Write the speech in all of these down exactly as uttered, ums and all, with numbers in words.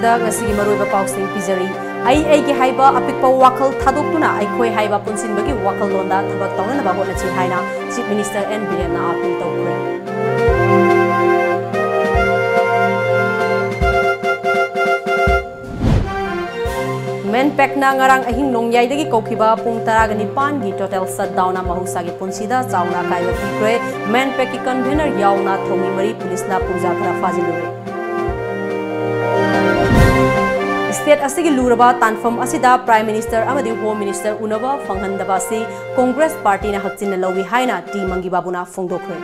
ꯗ ꯉꯁꯤꯒꯤ ꯃꯔꯨꯑꯣꯏꯕ ꯄꯥꯎꯁꯤꯡ ꯄꯤꯖꯔꯤ꯫ ꯑꯩ ꯑꯩꯒꯤ ꯍꯥꯏꯕ ꯑꯄꯤꯛꯄ ꯋꯥꯈꯜ ꯊꯥꯗꯣꯛꯇꯨꯅ ꯑꯩꯈꯣꯏ ꯍꯥꯏꯕ ꯄꯨꯟꯁꯤꯟꯕꯒꯤ ꯋꯥꯈꯜꯂꯣꯟꯗ ꯊꯕꯛ ꯇꯧꯅꯅꯕ ꯍꯣꯠꯅꯁꯤ ꯍꯥꯏꯅ Chief Minister N ꯕꯤꯔꯦꯟꯅ appeal ꯇꯧꯈ꯭ꯔꯦ꯫ ꯃꯦꯟꯄꯦꯛꯅ ꯉꯔꯥꯡ ꯑꯍꯤꯡ ꯅꯣꯡꯌꯥꯏꯗꯒꯤ ꯀꯧꯈꯤꯕ ꯄꯨꯡ ꯇꯔꯥꯒ ꯅꯤꯄꯥꯟꯒꯤ total shutdownꯅ ꯃꯍꯧꯁꯥꯒꯤ ꯄꯨꯟꯁꯤꯗ ꯆꯥꯎꯅ ꯑꯀꯥꯏꯕ ꯄꯤꯈ꯭ꯔꯦ꯫ ꯃꯦꯟꯄꯦꯛꯀꯤ convener ꯌꯥꯎꯅ ꯊꯧꯃꯤ ꯃꯔꯤ ꯄꯨꯂꯤꯁꯅ ꯄꯨꯡꯖꯥ ꯈꯔ ꯐꯥꯖꯤꯜꯂꯨꯔꯦ꯫ State ꯑꯁꯤꯒꯤ ꯂꯨꯔꯕ ꯇꯥꯟꯐꯝ ꯑꯁꯤꯗ Prime Minister ꯑꯃꯗꯤ Home Minister ꯎꯅꯕ ꯐꯪꯍꯟꯗꯕ ꯑꯁꯤ Congress partyꯅ ꯍꯛꯆꯤꯟꯅ ꯂꯧꯏ ꯍꯥꯏꯅ ꯇꯤ ꯃꯪꯒꯤ ꯕꯥꯕꯨꯅ ꯐꯣꯡꯗꯣꯛꯈ꯭ꯔꯦ꯫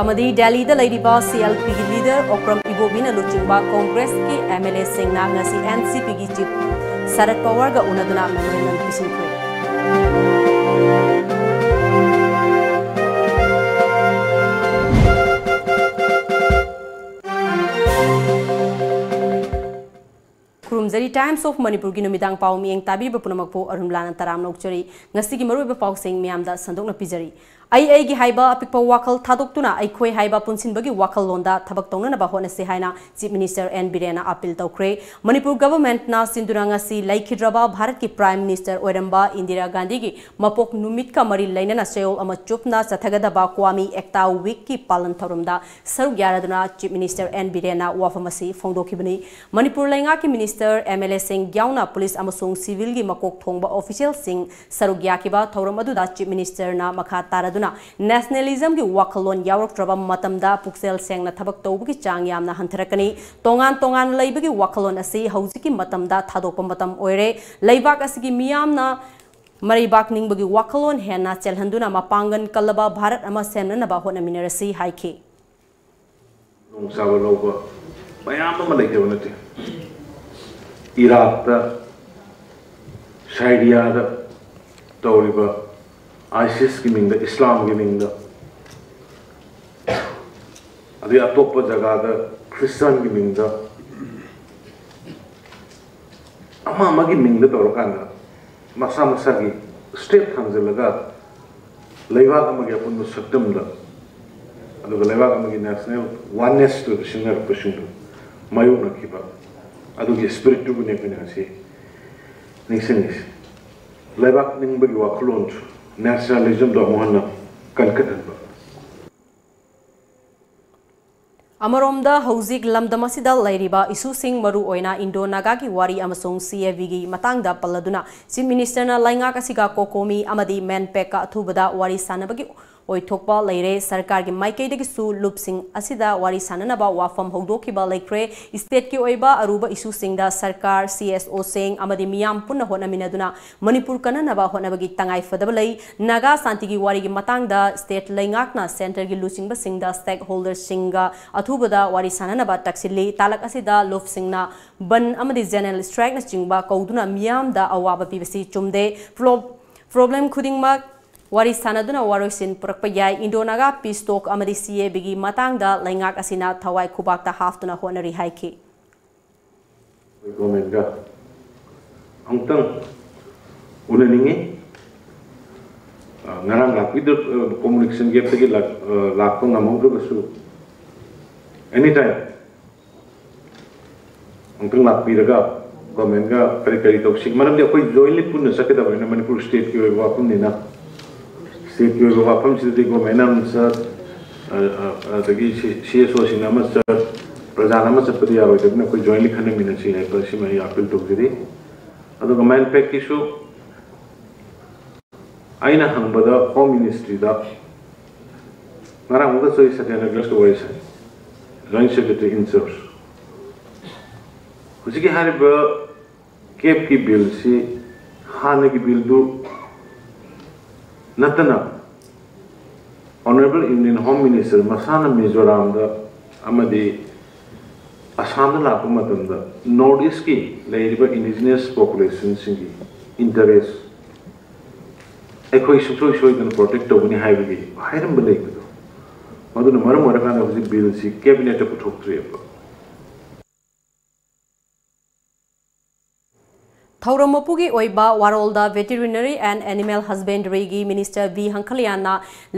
ꯑꯃꯗꯤ ꯗꯦꯜꯂꯤꯗ ꯂꯩꯔꯤꯕ CLPꯒꯤ leader ꯑꯣꯀ꯭ꯔꯝ ꯏꯕꯣꯕꯤꯅ ꯂꯨꯆꯤꯡꯕ Congressꯀꯤ MLAꯁꯤꯡꯅ ꯉꯁꯤ NCPꯒꯤ chief shirt ꯄꯋꯥꯔꯒ ꯎꯅꯗꯨꯅ memorandum ꯄꯤꯁꯤꯟꯈ꯭ꯔꯦ꯫ ꯈꯨꯔꯨꯝꯖꯔꯤ꯫ Times of ꯃꯅꯤꯄꯨꯔꯒꯤ ꯅꯨꯃꯤꯗꯥꯡ ꯄꯥꯎ ꯃꯤꯠꯌꯦꯡ ꯇꯥꯕꯤꯕ ꯄꯨꯝꯅꯃꯛꯄꯨ ꯑꯔꯨꯟꯂꯥꯅ ꯇꯔꯥꯝꯅ ꯑꯣꯛꯆꯔꯤ꯫ ꯉꯁꯤꯒꯤ ꯃꯔꯨꯑꯣꯏꯕ ꯄꯥꯎꯁꯤꯡ ꯃꯤꯌꯥꯝꯗ ꯁꯟꯗꯣꯛꯅ ꯄꯤꯖꯔꯤ꯫ ꯑꯩ ꯑꯩꯒꯤ ꯍꯥꯏꯕ ꯑꯄꯤꯛꯄ ꯋꯥꯈꯜ ꯊꯥꯗꯣꯛꯇꯨꯅ ꯑꯩꯈꯣꯏ ꯍꯥꯏꯕ ꯄꯨꯟꯁꯤꯟꯕꯒꯤ ꯋꯥꯈꯜꯂꯣꯟꯗ ꯊꯕꯛ ꯇꯧꯅꯅꯕ ꯍꯣꯠꯅꯁꯤ ꯍꯥꯏꯅ Chief Minister N ꯕꯤꯔꯦꯟꯅ appeal ꯇꯧꯈ꯭ꯔꯦ꯫ ꯃꯅꯤꯄꯨꯔ governmentꯅ ꯁꯤꯟꯗꯨꯅ ꯉꯁꯤ ꯂꯩꯈꯤꯗ꯭ꯔꯕ ꯚꯥꯔꯠꯀꯤ Prime Minister ꯑꯣꯏꯔꯝꯕ ꯏꯟꯗꯤꯔꯥ ꯒꯥꯟꯙꯤꯒꯤ ꯃꯄꯣꯛ ꯅꯨꯃꯤꯠꯀ ꯃꯔꯤ ꯂꯩꯅꯅ ꯆꯌꯣꯜ ꯑꯃ ꯆꯨꯞꯅ ꯆꯠꯊꯒꯗꯕ ꯀ꯭ꯋꯥꯃꯤ ꯑꯦꯛꯇꯥ weekꯀꯤ ꯄꯥꯂꯟ ꯊꯧꯔꯝꯗ ꯁꯔꯨꯛ ꯌꯥꯔꯗꯨꯅ Chief Minister N ꯕꯤꯔꯦꯟꯅ ꯋꯥꯐꯝ ꯑꯁꯤ ꯐꯣꯡꯗꯣꯛꯈꯤꯕꯅꯤ꯫ ꯃꯅꯤꯄꯨꯔ ꯂꯩꯉꯥꯛꯀꯤ minister, MLAꯁꯤꯡ ꯌꯥꯎꯅ ꯄꯨꯂꯤꯁ ꯑꯃꯁꯨꯡ civilꯒꯤ ꯃꯀꯣꯛ ꯊꯣꯡꯕ officialꯁꯤꯡ ꯁꯔꯨꯛ ꯌꯥꯈꯤꯕ ꯊꯧꯔꯝ ꯑꯗꯨꯗ Chief Ministerꯅ ꯃꯈꯥ ꯇꯥꯔꯗꯨꯅ nationalismꯒꯤ ꯋꯥꯈꯜꯂꯣꯟ ꯌꯥꯎꯔꯛꯇ꯭ꯔꯕ ꯃꯇꯝꯗ ꯄꯨꯛꯆꯦꯜ ꯁꯦꯡꯅ ꯊꯕꯛ ꯇꯧꯕꯒꯤ ꯆꯥꯡ ꯌꯥꯝꯅ ꯍꯟꯊꯔꯛꯀꯅꯤ꯫ ꯇꯣꯉꯥꯟ ꯇꯣꯉꯥꯟꯅ ꯂꯩꯕꯒꯤ ꯋꯥꯈꯜꯂꯣꯟ ꯑꯁꯤ ꯍꯧꯖꯤꯛꯀꯤ ꯃꯇꯝꯗ ꯊꯥꯗꯣꯛꯄ ꯃꯇꯝ ꯑꯣꯏꯔꯦ꯫ ꯂꯩꯕꯥꯛ ꯑꯁꯤꯒꯤ ꯃꯤꯌꯥꯝꯅ ꯃꯔꯩꯕꯥꯛ ꯅꯤꯡꯕꯒꯤ ꯋꯥꯈꯜꯂꯣꯟ ꯍꯦꯟꯅ ꯆꯦꯜꯍꯟꯗꯨꯅ ꯃꯄꯥꯡꯒꯜ ꯀꯜꯂꯕ ꯚꯥꯔꯠ ꯑꯃ ꯁꯦꯝꯅꯅꯕ ꯍꯣꯠꯅꯃꯤꯟꯅꯔꯁꯤ ꯍꯥꯏꯈꯤ꯫ ꯈꯨꯗꯣꯡꯆꯥꯕ ꯂꯧꯕ ꯃꯌꯥꯝ ꯑꯃ ꯂꯩꯇꯕ ꯅꯠꯇꯦ꯫ ꯏꯔꯥꯛꯇ, ꯁꯥꯏꯔꯤꯌꯥꯗ ꯇꯧꯔꯤꯕ ISISꯀꯤ ꯃꯤꯡꯗ, ꯏꯁꯂꯥꯝꯒꯤ ꯃꯤꯡꯗ, ꯑꯗꯩ ꯑꯇꯣꯞꯄ ꯖꯒꯥꯗ ꯈ꯭ꯔꯤꯁꯇꯥꯟꯒꯤ ꯃꯤꯡꯗ ꯑꯃ ꯑꯃꯒꯤ ꯃꯤꯡꯗ ꯇꯧꯔꯀꯥꯟꯗ ꯃꯁꯥ ꯃꯁꯥꯒꯤ state ꯊꯝꯖꯤꯜꯂꯒ ꯂꯩꯕꯥꯛ ꯑꯃꯒꯤ ꯑꯄꯨꯟꯕ ꯁꯛꯇꯝꯗ ꯑꯗꯨꯒ ꯂꯩꯕꯥꯛ ꯑꯃꯒꯤ national oneness-ꯇꯨ ꯁꯤꯡꯅꯔꯛꯄꯁꯤꯡꯗꯨ ꯃꯥꯌꯣꯛꯅꯈꯤꯕ ꯑꯗꯨꯒꯤ spirit-ꯇꯨꯕꯨꯅꯤ ꯑꯩꯈꯣꯏꯅ ꯉꯁꯤ ꯅꯤꯡꯁꯤꯡꯂꯤꯁꯤ꯫ ꯂꯩꯕꯥꯛ ꯅꯤꯡꯕꯒꯤ ꯋꯥꯈꯜꯂꯣꯟꯁꯨ, nationalism-ꯗꯣ ꯑꯃꯨꯛ ꯍꯟꯅ ꯀꯟꯈꯠꯍꯟꯕ꯫ ꯑꯃꯔꯣꯝꯗ, ꯍꯧꯖꯤꯛ ꯂꯝꯗꯝ ꯑꯁꯤꯗ ꯂꯩꯔꯤꯕ issue-ꯁꯤꯡ, ꯃꯔꯨ ꯑꯣꯏꯅ Indo-Naga-ꯒꯤ ꯋꯥꯔꯤ ꯑꯃꯁꯨꯡ C A B-ꯒꯤ ꯃꯇꯥꯡꯗ ꯄꯜꯂꯗꯨꯅ, Chief Minister-ꯅ ꯂꯩꯉꯥꯛ ꯑꯁꯤꯒ COCOMI ꯑꯃꯗꯤ MANPAC-ꯀ ꯑꯊꯨꯕꯗ ꯋꯥꯔꯤ ꯁꯥꯟꯅꯕꯒꯤ ꯑꯣꯏꯊꯣꯛꯄ ꯂꯩꯔꯦ꯫ ꯁꯔꯀꯥꯔꯒꯤ ꯃꯥꯏꯀꯩꯗꯒꯤꯁꯨ ꯂꯨꯞꯁꯤꯡ ꯑꯁꯤꯗ ꯋꯥꯔꯤ ꯁꯥꯟꯅꯅꯕ ꯋꯥꯐꯝ ꯍꯧꯗꯣꯛꯈꯤꯕ ꯂꯩꯈ꯭ꯔꯦ꯫ State-ꯀꯤ ꯑꯣꯏꯕ ꯑꯔꯨꯕ issue-ꯁꯤꯡꯗ ꯁꯔꯀꯥꯔ, C S O-ꯁꯤꯡ ꯑꯃꯗꯤ ꯃꯤꯌꯥꯝ ꯄꯨꯟꯅ ꯍꯣꯠꯅꯃꯤꯟꯅꯗꯨꯅ ꯃꯅꯤꯄꯨꯔ ꯀꯟꯅꯅꯕ ꯍꯣꯠꯅꯕꯒꯤ ꯇꯉꯥꯏ ꯐꯗꯕ ꯂꯩ꯫ ꯅꯥꯒꯥ ꯁꯥꯟꯇꯤꯒꯤ ꯋꯥꯔꯤꯒꯤ ꯃꯇꯥꯡꯗ state ꯂꯩꯉꯥꯛꯅ centre-ꯒꯤ ꯂꯨꯆꯤꯡꯕꯁꯤꯡꯗ, stakeholders-ꯁꯤꯡꯒ ꯑꯊꯨꯕꯗ ꯋꯥꯔꯤ ꯁꯥꯟꯅꯅꯕ ꯇꯛꯁꯤꯜꯂꯤ꯫ ꯇꯥꯂꯛ ꯑꯁꯤꯗ ꯂꯨꯞꯁꯤꯡꯅ ꯕꯟ ꯑꯃꯗꯤ general strike-ꯅꯆꯤꯡꯕ ꯀꯧꯗꯨꯅ ꯃꯤꯌꯥꯝꯗ ꯑꯋꯥꯕ ꯄꯤꯕꯁꯤ ꯆꯨꯝꯗꯦ꯫ Pro-, problem ꯈꯨꯗꯤꯡꯃꯛ ꯋꯥꯔꯤ ꯁꯥꯟꯅꯗꯨꯅ ꯋꯥꯔꯣꯏꯁꯤꯟ ꯄꯨꯔꯛꯄ ꯌꯥꯏ꯫ Indo-Naga peace talk ꯑꯃꯗꯤ C A B-ꯒꯤ ꯃꯇꯥꯡꯗ ꯂꯩꯉꯥꯛ ꯑꯁꯤꯅ ꯊꯋꯥꯏ ꯈꯨꯕꯥꯛꯇ ꯍꯥꯞꯇꯨꯅ ꯍꯣꯠꯅꯔꯤ ꯍꯥꯏꯈꯤ꯫ Government-ꯀ ꯑꯃꯨꯛꯇꯪ ꯎꯅꯅꯤꯡꯉꯤ꯫ ꯑ, ꯉꯔꯥꯡ ꯂꯥꯛꯄꯤꯗ-, ꯑ, communication gap-ꯇꯒꯤ ꯂꯥꯛ-, ꯑ, ꯂꯥꯛꯄ ꯉꯝꯍꯧꯗ꯭ꯔꯒꯁꯨ, anytime ꯑꯃꯨꯛꯇꯪ ꯂꯥꯛꯄꯤꯔꯒ government-ꯀ ꯀꯔꯤ ꯀꯔꯤ ꯇꯧꯁꯤ, ꯃꯔꯝꯗꯤ ꯑꯩꯈꯣꯏ jointly ꯄꯨꯟꯅ ꯆꯠꯀꯗꯕꯅꯤꯅ, ꯃꯅꯤꯄꯨꯔ state-ꯀꯤ ꯑꯣꯏꯕ ꯋꯥꯐꯝꯅꯤꯅ, state-ꯀꯤ ꯑꯣꯏꯕ ꯋꯥꯐꯝꯁꯤꯗꯗꯤ government-ꯅ ꯑꯃ ꯆꯠ, ꯑ, ꯑ, ꯑꯗꯒꯤ C-, C S O-ꯁꯤꯡꯅ ꯑꯃ ꯆꯠ, ꯄ꯭ꯔꯖꯥꯅ ꯑꯃ ꯆꯠꯄꯗꯤ ꯌꯥꯔꯣꯏꯗꯕꯅꯤꯅ, ꯑꯩꯈꯣꯏ jointly ꯈꯟꯅꯃꯤꯟꯅꯁꯤ ꯍꯥꯏꯕꯁꯤꯃ ꯑꯩ appeal ꯇꯧꯖꯔꯤ꯫ ꯑꯗꯨꯒ MANPAC-ꯀꯤꯁꯨ ꯑꯩꯅ ꯍꯪꯕꯗ Home Ministry-ꯗ ꯉꯔꯥꯡ ꯑꯃꯨꯛꯀꯁꯨ ꯑꯩ ꯁꯇ꯭ꯌꯥꯅꯒ꯭ꯔꯁꯀ ꯋꯥꯔꯤ ꯁꯥꯏ, Joint Secretary in charge꯫ ꯍꯧꯖꯤꯛꯀꯤ ꯍꯥꯏꯔꯤꯕ CAB-ꯀꯤ bill-ꯁꯤ ꯍꯥꯟꯅꯒꯤ bill-ꯗꯨ ꯅꯠꯇꯅ Honourable Union Home Minister ꯃꯁꯥꯅ ꯃꯤꯖꯣꯔꯥꯝꯗ ꯑꯃꯗꯤ ꯑꯁꯥꯝꯗ ꯂꯥꯛꯄ ꯃꯇꯝꯗ North East-ꯀꯤ ꯂꯩꯔꯤꯕ indigenous population-ꯁꯤꯡꯒꯤ interest ꯑꯩꯈꯣꯏ ꯁꯨꯡꯁꯣꯏ ꯁꯣꯏꯗꯅ protect ꯇꯧꯒꯅꯤ ꯍꯥꯏꯕꯒꯤ ꯍꯥꯏꯔꯝꯕ ꯂꯩꯕꯗꯣ, ꯃꯗꯨꯅ ꯃꯔꯝ ꯑꯣꯏꯔꯀꯥꯟꯗ ꯍꯧꯖꯤꯛ bill-ꯁꯤ cabinet-ꯇ ꯄꯨꯊꯣꯛꯇ꯭ꯔꯤꯑꯕ꯫ ꯊꯧꯔꯝ ꯃꯄꯨꯒꯤ ꯑꯣꯏꯕ ꯋꯥꯔꯣꯜꯗ Veterinary and Animal Husbandryꯒꯤ Minister V ꯍꯪꯈꯂꯤꯌꯥꯟꯅ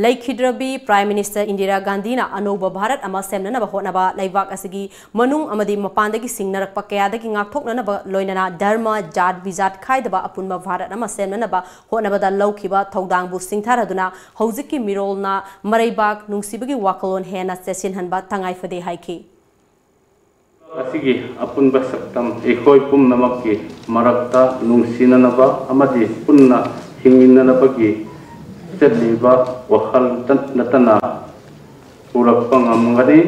ꯂꯩꯈꯤꯗ꯭ꯔꯕꯤ Prime Minister Indira ꯒꯥꯟꯙꯤꯅ ꯑꯅꯧꯕ ꯚꯥꯔꯠ ꯑꯃ ꯁꯦꯝꯅꯅꯕ ꯍꯣꯠꯅꯕ, ꯂꯩꯕꯥꯛ ꯑꯁꯤꯒꯤ ꯃꯅꯨꯡ ꯑꯃꯗꯤ ꯃꯄꯥꯟꯗꯒꯤ ꯁꯤꯡꯅꯔꯛꯄ ꯀꯌꯥꯗꯒꯤ ꯉꯥꯛꯊꯣꯛꯅꯅꯕ, ꯂꯣꯏꯅꯅ ꯙꯔꯃ, ꯖꯥꯠ, ꯕꯤꯖꯥꯠ ꯈꯥꯏꯗꯕ ꯑꯄꯨꯟꯕ ꯚꯥꯔꯠ ꯑꯃ ꯁꯦꯝꯅꯅꯕ ꯍꯣꯠꯅꯕꯗ ꯂꯧꯈꯤꯕ ꯊꯧꯗꯥꯡꯕꯨ ꯁꯤꯡꯊꯥꯔꯗꯨꯅ ꯍꯧꯖꯤꯛꯀꯤ ꯃꯤꯔꯣꯜꯅ ꯃꯔꯩꯕꯥꯛ ꯅꯨꯡꯁꯤꯕꯒꯤ ꯋꯥꯈꯜꯂꯣꯟ ꯍꯦꯟꯅ ꯆꯦꯠꯁꯤꯟꯍꯟꯕ ꯇꯉꯥꯏ ꯐꯗꯦ ꯍꯥꯏꯈꯤ꯫ ꯑꯁꯤꯒꯤ ꯑꯄꯨꯟꯕ ꯁꯛꯇꯝ ꯑꯩꯈꯣꯏ ꯄꯨꯝꯅꯃꯛꯀꯤ ꯃꯔꯛꯇ ꯅꯨꯡꯁꯤꯅꯅꯕ ꯑꯃꯗꯤ ꯄꯨꯟꯅ ꯍꯤꯡꯃꯤꯟꯅꯅꯕꯒꯤ ꯆꯠꯂꯤꯕ ꯋꯥꯈꯜ ꯅꯠꯇꯅ ꯄꯨꯔꯛꯄ ꯉꯝꯒꯅꯤ꯫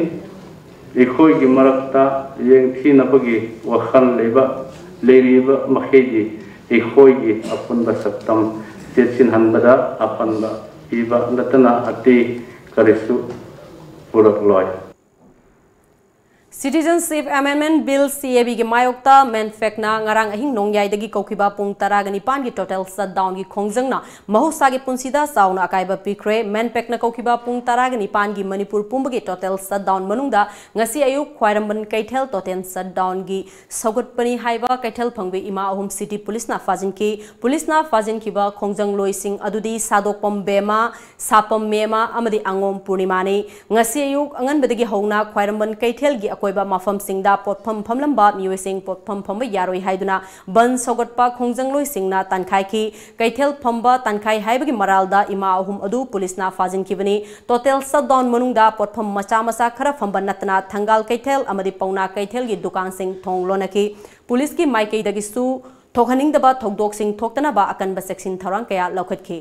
ꯑꯩꯈꯣꯏꯒꯤ ꯃꯔꯛꯇ ꯌꯦꯡꯊꯤꯅꯕꯒꯤ ꯋꯥꯈꯜ ꯂꯩꯕ, ꯂꯩꯔꯤꯕ ꯃꯈꯩꯗꯤ ꯑꯩꯈꯣꯏꯒꯤ ꯑꯄꯨꯟꯕ ꯁꯛꯇꯝ ꯆꯦꯠꯁꯤꯟꯍꯟꯕꯗ ꯑꯄꯟꯕ ꯄꯤꯕ ꯅꯠꯇꯅ ꯑꯇꯩ ꯀꯔꯤꯁꯨ ꯄꯨꯔꯛꯂꯣꯏ꯫ Citizenship Amendment Bill, CABꯒꯤ ꯃꯥꯌꯣꯛꯇ MANPACꯅ ꯉꯔꯥꯡ ꯑꯍꯤꯡ ꯅꯣꯡꯌꯥꯏꯗꯒꯤ ꯀꯧꯈꯤꯕ ꯄꯨꯡ ꯇꯔꯥꯒ ꯅꯤꯄꯥꯟꯒꯤ total shutdownꯒꯤ ꯈꯣꯡꯖꯪꯅ ꯃꯍꯧꯁꯥꯒꯤ ꯄꯨꯟꯁꯤꯗ ꯆꯥꯎꯅ ꯑꯀꯥꯏꯕ ꯄꯤꯈ꯭ꯔꯦ꯫ MANPACꯅ ꯀꯧꯈꯤꯕ ꯄꯨꯡ ꯇꯔꯥꯒ ꯅꯤꯄꯥꯟꯒꯤ ꯃꯅꯤꯄꯨꯔ ꯄꯨꯝꯕꯒꯤ total shutdown ꯃꯅꯨꯡꯗ ꯉꯁꯤ ꯑꯌꯨꯛ ꯈ꯭ꯋꯥꯏꯔꯝꯕꯟ ꯀꯩꯊꯦꯜ total shutdownꯒꯤ ꯁꯧꯒꯠꯄꯅꯤ ꯍꯥꯏꯕ ꯀꯩꯊꯦꯜ ꯐꯝꯕꯤ ꯏꯃꯥ ꯑꯍꯨꯝ city policeꯅ ꯐꯥꯖꯤꯟꯈꯤ꯫ Policeꯅ ꯐꯥꯖꯤꯟꯈꯤꯕ ꯈꯣꯡꯖꯪꯂꯣꯏꯁꯤꯡ ꯑꯗꯨꯗꯤ ꯁꯥꯗꯣꯛꯄꯝ ꯕꯦꯃꯥ, ꯁꯥꯄꯝ ꯃꯦꯃꯥ ꯑꯃꯗꯤ ꯑꯉꯣꯝ ꯄꯨꯔꯅꯤꯃꯥꯅꯤ꯫ ꯉꯁꯤ ꯑꯌꯨꯛ ꯑꯉꯟꯕꯗꯒꯤ ꯍꯧꯅ ꯈ꯭ꯋꯥꯏꯔꯝꯕꯟ ꯀꯩꯊꯦꯜꯒꯤ ꯑꯀꯣꯏꯕ ꯃꯐꯝꯁꯤꯡꯗ ꯄꯣꯠꯐꯝ ꯐꯝꯂꯝꯕ ꯃꯤꯑꯣꯏꯁꯤꯡ ꯄꯣꯠꯐꯝ ꯐꯝꯕ ꯌꯥꯔꯣꯏ ꯍꯥꯏꯗꯨꯅ ꯕꯟ ꯁꯧꯒꯠꯄ ꯈꯣꯡꯖꯪꯂꯣꯏꯁꯤꯡꯅ ꯇꯥꯟꯈꯥꯏꯈꯤ꯫ ꯀꯩꯊꯦꯜ ꯐꯝꯕ ꯇꯥꯟꯈꯥꯏ ꯍꯥꯏꯕꯒꯤ ꯃꯔꯥꯜꯗ ꯏꯃꯥ ꯑꯍꯨꯝ ꯑꯗꯨ policeꯅ ꯐꯥꯖꯤꯟꯈꯤꯕꯅꯤ꯫ Total shutdown ꯃꯅꯨꯡꯗ ꯄꯣꯠꯐꯝ ꯃꯆꯥ ꯃꯆꯥ ꯈꯔ ꯐꯝꯕ ꯅꯠꯇꯅ ꯊꯪꯒꯥꯜ ꯀꯩꯊꯦꯜ ꯑꯃꯗꯤ ꯄꯥꯎꯅꯥ ꯀꯩꯊꯦꯜꯒꯤ ꯗꯨꯀꯥꯟꯁꯤꯡ ꯊꯣꯡ ꯂꯣꯟꯅꯈꯤ꯫ Policeꯀꯤ ꯃꯥꯏꯀꯩꯗꯒꯤꯁꯨ ꯊꯣꯛꯍꯟꯅꯤꯡꯗꯕ ꯊꯧꯗꯣꯛꯁꯤꯡ ꯊꯣꯛꯇꯅꯕ ꯑꯀꯟꯕ ꯆꯦꯛꯁꯤꯟ ꯊꯧꯔꯥꯡ ꯀꯌꯥ ꯂꯧꯈꯠꯈꯤ꯫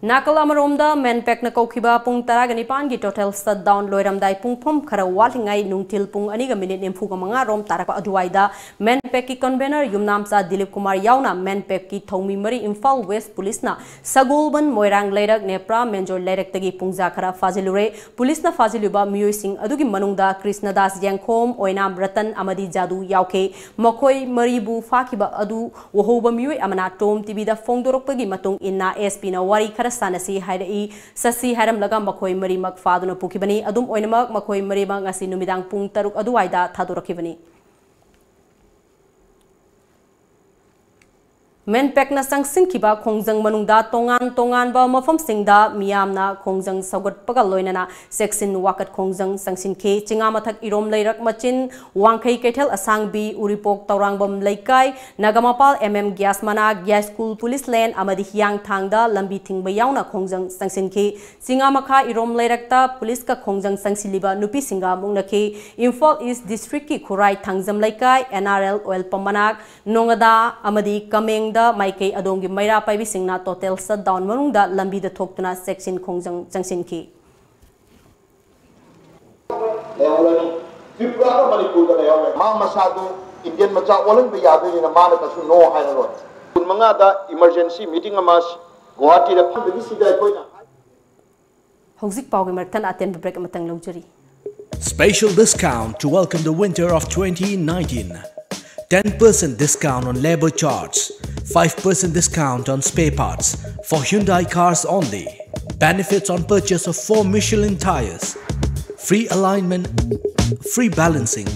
ꯅꯥꯀꯜ ꯑꯃꯔꯣꯝꯗ ꯃꯦꯟꯄꯦꯛꯅ ꯀꯧꯈꯤꯕ ꯄꯨꯡ ꯇꯔꯥꯒ ꯅꯤꯄꯥꯟꯒꯤ total shutdown ꯂꯣꯏꯔꯝꯗꯥꯏ ꯄꯨꯡꯐꯝ ꯈꯔ ꯋꯥꯠꯂꯤꯉꯩ ꯅꯨꯡꯊꯤꯜ ꯄꯨꯡ ꯑꯅꯤꯒ ꯃꯤꯅꯤꯠ ꯅꯤꯐꯨꯒ ꯃꯉꯥ ꯔꯣꯝ ꯇꯥꯔꯛꯄ ꯑꯗꯨꯋꯥꯏꯗ ꯃꯦꯟꯄꯦꯛꯀꯤ convener ꯌꯨꯝꯅꯥꯝꯆꯥ ꯗꯤꯂꯤꯞ ꯀꯨꯃꯥꯔ ꯌꯥꯎꯅ ꯃꯦꯟꯄꯦꯛꯀꯤ ꯊꯧꯃꯤ ꯃꯔꯤ ꯏꯝꯐꯥꯜ West Police ꯅ ꯁꯒꯣꯜꯕꯟ, ꯃꯣꯏꯔꯥꯡ ꯂꯩꯔꯛ, ꯅꯦꯄ꯭ꯔꯥ, ꯃꯦꯟꯖꯣꯏ ꯂꯩꯔꯛꯇꯒꯤ ꯄꯨꯡꯖꯥ ꯈꯔ ꯐꯥꯖꯤꯜꯂꯨꯔꯦ꯫ Police ꯅ ꯐꯥꯖꯤꯜꯂꯨꯕ ꯃꯤꯑꯣꯏꯁꯤꯡ ꯑꯗꯨꯒꯤ ꯃꯅꯨꯡꯗ ꯀ꯭ꯔꯤꯁꯅꯗꯥꯁ ꯌꯦꯡꯈꯣꯝ, ꯑꯣꯏꯅꯥꯝ ꯔꯇꯟ ꯑꯃꯗꯤ ꯖꯥꯗꯨ ꯌꯥꯎꯈꯤ꯫ ꯃꯈꯣꯏ ꯃꯔꯤꯕꯨ ꯐꯥꯈꯤꯕ ꯑꯗꯨ ꯎꯍꯧꯕ ꯃꯤꯑꯣꯏ ꯑꯃꯅ Tom TV ꯗ ꯐꯣꯡꯗꯣꯔꯛꯄꯒꯤ ꯃꯇꯨꯡ ꯏꯟꯅ, S P ꯅ ꯋꯥꯔꯤ ꯈꯔ ꯁꯥꯟꯅꯁꯤ ꯍꯥꯏꯔꯛꯏ꯫ ꯆꯠꯁꯤ ꯍꯥꯏꯔꯝꯂꯒ ꯃꯈꯣꯏ ꯃꯔꯤꯃꯛ ꯐꯥꯗꯨꯅ ꯄꯨꯈꯤꯕꯅꯤ꯫ ꯑꯗꯨꯝ ꯑꯣꯏꯅꯃꯛ, ꯃꯈꯣꯏ ꯃꯔꯤꯃꯛ ꯉꯁꯤ ꯅꯨꯃꯤꯗꯥꯡ ꯄꯨꯡ ꯇꯔꯨꯛ ꯑꯗꯨꯋꯥꯏꯗ ꯊꯥꯗꯣꯔꯛꯈꯤꯕꯅꯤ꯫ ꯃꯦꯟꯄꯦꯛꯅ ꯆꯪꯁꯤꯟꯈꯤꯕ ꯈꯣꯡꯖꯪ ꯃꯅꯨꯡꯗ ꯇꯣꯉꯥꯟ ꯇꯣꯉꯥꯟꯕ ꯃꯐꯝꯁꯤꯡꯗ ꯃꯤꯌꯥꯝꯅ ꯈꯣꯡꯖꯪ ꯁꯧꯒꯠꯄꯒ ꯂꯣꯏꯅꯅ ꯆꯦꯛꯁꯤꯟ ꯋꯥꯀꯠ ꯈꯣꯡꯖꯪ ꯆꯪꯁꯤꯟꯈꯤ꯫ ꯆꯤꯉꯥꯃꯊꯛ ꯏꯔꯣꯝ ꯂꯩꯔꯛ ꯃꯆꯤꯟ, ꯋꯥꯡꯈꯩ ꯀꯩꯊꯦꯜ ꯑꯁꯥꯡꯕꯤ, ꯎꯔꯤꯄꯣꯛ ꯇꯧꯔꯥꯡꯕꯝ ꯂꯩꯀꯥꯏ, ꯅꯒꯥꯃꯄꯥꯜ M M gas ꯃꯅꯥꯛ, ꯌꯥꯏꯁ꯭ꯀꯨꯜ police lane ꯑꯃꯗꯤ ꯍꯤꯌꯥꯡꯊꯥꯡꯗ ꯂꯝꯕꯤ ꯊꯤꯡꯕ ꯌꯥꯎꯅ ꯈꯣꯡꯖꯪ ꯆꯪꯁꯤꯟꯈꯤ꯫ ꯆꯤꯉꯥꯃꯈꯥ ꯏꯔꯣꯝ ꯂꯩꯔꯛꯇ police ꯀ ꯈꯣꯡꯖꯪ ꯆꯪꯁꯤꯜꯂꯤꯕ ꯅꯨꯄꯤꯁꯤꯡꯒ ꯃꯨꯛꯅꯈꯤ꯫ ꯏꯝꯐꯥꯜ East district ꯀꯤ ꯈꯨꯔꯥꯏ ꯊꯥꯡꯖꯝ ꯂꯩꯀꯥꯏ, N R L oil pump ꯃꯅꯥꯛ, ꯅꯣꯉꯥꯗꯥ ꯑꯃꯗꯤ ꯀꯃꯦꯡꯗ ꯃꯥꯏꯀꯩ ꯑꯗꯣꯝꯒꯤ ꯃꯩꯔꯥ ꯄꯥꯏꯕꯤꯁꯤꯡꯅ total shutdown ꯃꯅꯨꯡꯗ ꯂꯝꯕꯤꯗ ꯊꯣꯛꯇꯨꯅ ꯆꯦꯛꯁꯤꯟ ꯈꯣꯡꯖꯪ ꯆꯪꯁꯤꯟꯈꯤ꯫ ꯂꯩꯍꯧꯔꯅꯤ꯫ ꯇ꯭ꯔꯤꯄꯨꯔꯥꯒ ꯃꯅꯤꯄꯨꯔꯒ ꯂꯩꯍꯧꯔꯅꯤ꯫ ꯃꯥ ꯃꯁꯥꯗꯨ Indian ꯃꯆꯥ ꯑꯣꯜꯍꯟꯕ ꯌꯥꯗꯣꯏꯅꯤꯅ ꯃꯥꯅ ꯀꯩꯁꯨ no ꯍꯥꯏꯔꯔꯣꯏ꯫ ꯀꯨꯟꯃꯉꯥꯗ emergency meeting ꯑꯃ ꯒꯨꯋꯥꯍꯥꯇꯤꯗ ꯐꯝꯕꯒꯤ ꯁꯤꯗ ꯑꯩꯈꯣꯏꯅ ꯍꯧꯖꯤꯛ ꯄꯥꯎꯒꯤ ꯃꯔꯛꯇ ꯑꯇꯦꯟꯕ break ꯑꯃꯇꯪ ꯂꯧꯖꯔꯤ꯫ Special discount to welcome the winter of twenty nineteen. Ten percent discount on labor charge, five percent discount on spare parts for Hyundai cars only. Benefits on purchase of four Michelin tires. Free alignment, free balancing,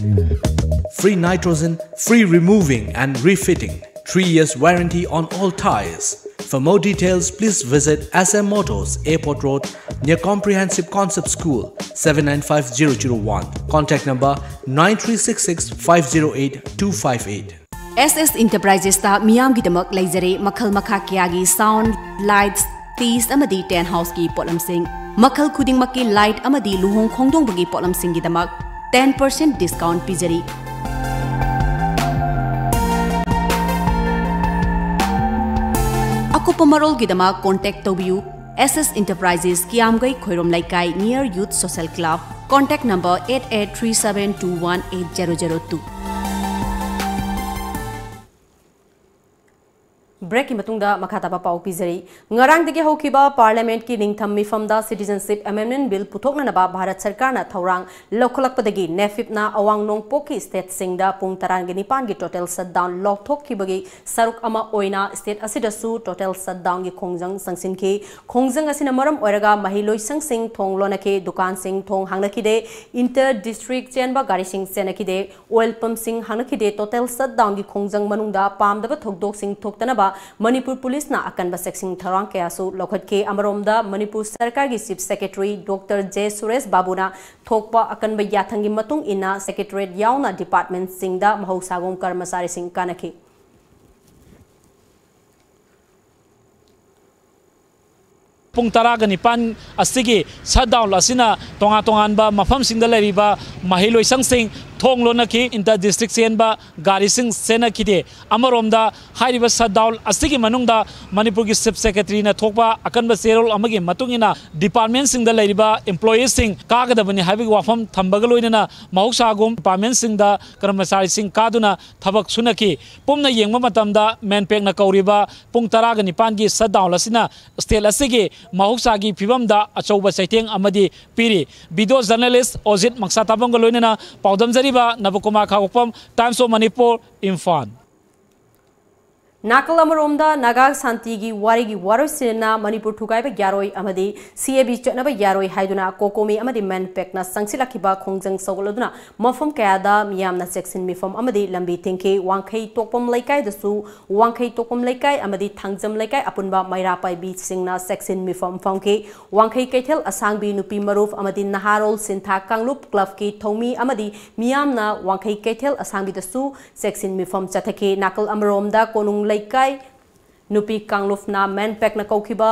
free nitrogen, free removing and refitting. Three years warranty on all tires. For more details, please visit S M Motors, Airport Road, near Comprehensive Concept School, seven nine five zero zero one. Contact number nine three six six five zero eight two five eight. S S Enterprises ꯇ ꯃꯤꯌꯥꯝꯒꯤꯗꯃꯛ ꯂꯩꯖꯔꯦ ꯃꯈꯜ ꯃꯈꯥ ꯀꯌꯥꯒꯤ sound, lights, stage ꯑꯃꯗꯤ tent house ꯀꯤ ꯄꯣꯠꯂꯝꯁꯤꯡ꯫ ꯃꯈꯜ ꯈꯨꯗꯤꯡꯃꯛꯀꯤ light ꯑꯃꯗꯤ ꯂꯨꯍꯣꯡ ꯈꯣꯡꯗꯣꯡꯕꯒꯤ ꯄꯣꯠꯂꯝꯁꯤꯡꯒꯤꯗꯃꯛ ten percent discount ꯄꯤꯖꯔꯤ꯫ ꯑꯀꯨꯞꯄ ꯃꯔꯣꯜꯒꯤꯗꯃꯛ contact ꯇꯧꯕꯤꯌꯨ꯫ S S Enterprises, ꯀꯤꯌꯥꯝꯒꯩ ꯈꯣꯏꯔꯣꯝ ꯂꯩꯀꯥꯏ, near Youth Social Club, contact number eight eight three seven two one eight zero zero two꯫ Breakꯀꯤ ꯃꯇꯨꯡꯗ ꯃꯈꯥ ꯇꯥꯕ ꯄꯥꯎ ꯄꯤꯖꯔꯤ꯫ ꯉꯔꯥꯡꯗꯒꯤ ꯍꯧꯈꯤꯕ Parliamentꯀꯤ ꯅꯤꯡꯊꯝ ꯃꯤꯐꯝꯗ Citizenship Amendment Bill ꯄꯨꯊꯣꯛꯅꯅꯕ ꯚꯥꯔꯠ ꯁꯔꯀꯥꯔꯅ ꯊꯧꯔꯥꯡ ꯂꯧꯈꯠꯂꯛꯄꯗꯒꯤ NEFIDꯅ ꯑꯋꯥꯡ ꯅꯣꯡꯄꯣꯛꯀꯤ stateꯁꯤꯡꯗ ꯄꯨꯡ ꯇꯔꯥꯒ ꯅꯤꯄꯥꯟꯒꯤ total shutdown ꯂꯥꯎꯊꯣꯛꯈꯤꯕꯒꯤ ꯁꯔꯨꯛ ꯑꯃ ꯑꯣꯏꯅ state ꯑꯁꯤꯗꯁꯨ total shutdownꯒꯤ ꯈꯣꯡꯖꯪ ꯆꯪꯁꯤꯟꯈꯤ꯫ ꯈꯣꯡꯖꯪ ꯑꯁꯤꯅ ꯃꯔꯝ ꯑꯣꯏꯔꯒ ꯃꯍꯩꯂꯣꯏꯁꯪꯁꯤꯡ ꯊꯣꯡ ꯂꯣꯟꯅꯈꯤ, ꯗꯨꯀꯥꯟꯁꯤꯡ ꯊꯣꯡ ꯍꯥꯡꯅꯈꯤꯗꯦ, inter district ꯆꯦꯟꯕ ꯒꯥꯔꯤꯁꯤꯡ ꯆꯦꯟꯅꯈꯤꯗꯦ, oil pumpꯁꯤꯡ ꯍꯥꯡꯅꯈꯤꯗꯦ꯫ Total shutdownꯒꯤ ꯈꯣꯡꯖꯪ ꯃꯅꯨꯡꯗ ꯄꯥꯝꯗꯕ ꯊꯧꯗꯣꯛꯁꯤꯡ ꯊꯣꯛꯇꯅꯕ ꯃꯅꯤꯄꯨꯔ ꯄꯨꯂꯤꯁꯅ ꯑꯀꯟꯕ ꯆꯦꯛꯁꯤꯟ ꯊꯧꯔꯥꯡ ꯀꯌꯥꯁꯨ ꯂꯧꯈꯠꯈꯤ꯫ ꯑꯃꯔꯣꯝꯗ ꯃꯅꯤꯄꯨꯔ ꯁꯔꯀꯥꯔꯒꯤ Chief Secretary Doctor J Suresh ꯕꯥꯕꯨꯅ ꯊꯣꯛꯄ ꯑꯀꯟꯕ ꯌꯥꯊꯪꯒꯤ ꯃꯇꯨꯡ ꯏꯟꯅ Secretariat ꯌꯥꯎꯅ departmentꯁꯤꯡꯗ ꯃꯍꯧꯁꯥꯒꯨꯝ ꯀꯔꯃꯆꯥꯔꯤꯁꯤꯡ ꯀꯥꯅꯈꯤ꯫ ꯄꯨꯡ ꯇꯔꯥꯒ ꯅꯤꯄꯥꯟ ꯑꯁꯤꯒꯤ shutdown ꯑꯁꯤꯅ ꯇꯣꯉꯥꯟ ꯇꯣꯉꯥꯟꯕ ꯃꯐꯝꯁꯤꯡꯗ ꯂꯩꯔꯤꯕ ꯃꯍꯩꯂꯣꯏꯁꯪꯁꯤꯡ ꯊꯣꯡ ꯂꯣꯟꯅꯈꯤ, inter district ꯆꯦꯟꯕ ꯒꯥꯔꯤꯁꯤꯡ ꯆꯦꯟꯅꯈꯤꯗꯦ꯫ ꯑꯃꯔꯣꯝꯗ ꯍꯥꯏꯔꯤꯕ shutdown ꯑꯁꯤꯒꯤ ꯃꯅꯨꯡꯗ ꯃꯅꯤꯄꯨꯔꯒꯤ Chief Secretaryꯅ ꯊꯣꯛꯄ ꯑꯀꯟꯕ ꯆꯦꯔꯣꯜ ꯑꯃꯒꯤ ꯃꯇꯨꯡ ꯏꯟꯅ departmentꯁꯤꯡꯗ ꯂꯩꯔꯤꯕ employeeꯁꯤꯡ ꯀꯥꯒꯗꯕꯅꯤ ꯍꯥꯏꯕꯒꯤ ꯋꯥꯐꯝ ꯊꯝꯕꯒ ꯂꯣꯏꯅꯅ ꯃꯍꯧꯁꯥꯒꯨꯝ departmentꯁꯤꯡꯗ ꯀꯔꯃꯆꯥꯔꯤꯁꯤꯡ ꯀꯥꯗꯨꯅ ꯊꯕꯛ ꯁꯨꯅꯈꯤ꯫ ꯄꯨꯝꯅ ꯌꯦꯡꯕ ꯃꯇꯝꯗ MANPACꯅ ꯀꯧꯔꯤꯕ ꯄꯨꯡ ꯇꯔꯥꯒ ꯅꯤꯄꯥꯟꯒꯤ shutdown ꯑꯁꯤꯅ state ꯑꯁꯤꯒꯤ ꯃꯍꯧꯁꯥꯒꯤ ꯐꯤꯕꯝꯗ ꯑꯆꯧꯕ ꯆꯩꯊꯦꯡ ꯑꯃꯗꯤ ꯄꯤꯔꯤ꯫ Video journalist ꯑꯣꯖꯤꯠ ꯃꯪꯁꯥꯇꯥꯕꯝꯒ ꯂꯣꯏꯅꯅ ꯄꯥꯎꯗꯝꯖꯔꯤꯕ ꯅꯕꯀꯨꯃꯥꯔ ꯈꯥꯉꯣꯛꯄꯝ, Times of Manipur, ꯏꯝꯐꯥꯜ꯫ ꯅꯥꯀꯜ ꯑꯃꯔꯣꯝꯗ ꯅꯥꯒꯥ ꯁꯥꯟꯇꯤꯒꯤ ꯋꯥꯔꯤꯒꯤ ꯋꯥꯔꯣꯏꯁꯤꯟꯅ ꯃꯅꯤꯄꯨꯔ ꯊꯨꯒꯥꯏꯕ ꯌꯥꯔꯣꯏ ꯑꯃꯗꯤ CAB ꯆꯠꯅꯕ ꯌꯥꯔꯣꯏ ꯍꯥꯏꯗꯨꯅ COCOMI ꯑꯃꯗꯤ MANPACꯅ ꯆꯪꯁꯤꯜꯂꯛꯈꯤꯕ ꯈꯣꯡꯖꯪ ꯁꯧꯒꯠꯂꯗꯨꯅ ꯃꯐꯝ ꯀꯌꯥꯗ ꯃꯤꯌꯥꯝꯅ ꯆꯦꯛꯁꯤꯟ ꯃꯤꯐꯝ ꯑꯃꯗꯤ ꯂꯝꯕꯤ ꯊꯤꯡꯈꯤ꯫ ꯋꯥꯡꯈꯩ ꯇꯣꯛꯄꯝ ꯂꯩꯀꯥꯏꯗꯁꯨ ꯋꯥꯡꯈꯩ ꯇꯣꯛꯄꯝ ꯂꯩꯀꯥꯏ ꯑꯃꯗꯤ ꯊꯥꯡꯖꯝ ꯂꯩꯀꯥꯏ ꯑꯄꯨꯟꯕ ꯃꯩꯔꯥ ꯄꯥꯏꯕꯤꯁꯤꯡꯅ ꯆꯦꯛꯁꯤꯟ ꯃꯤꯐꯝ ꯐꯝꯈꯤ꯫ ꯋꯥꯡꯈꯩ ꯀꯩꯊꯦꯜ ꯑꯁꯥꯡꯕꯤ ꯅꯨꯄꯤ ꯃꯔꯨꯞ ꯑꯃꯗꯤ ꯅꯍꯥꯔꯣꯜ ꯁꯤꯟꯊꯥ ꯀꯥꯡꯂꯨꯞ clubꯀꯤ ꯊꯧꯃꯤ ꯑꯃꯗꯤ ꯃꯤꯌꯥꯝꯅ ꯋꯥꯡꯈꯩ ꯀꯩꯊꯦꯜ ꯑꯁꯥꯡꯕꯤꯗꯁꯨ ꯆꯦꯛꯁꯤꯟ ꯃꯤꯐꯝ ꯆꯠꯊꯈꯤ꯫ ꯅꯥꯀꯜ ꯑꯃꯔꯣꯝꯗ ꯀꯣꯅꯨꯡ ꯂꯩꯀꯥꯏ ꯅꯨꯄꯤ ꯀꯥꯡꯂꯨꯞꯅ MANPACꯅ ꯀꯧꯈꯤꯕ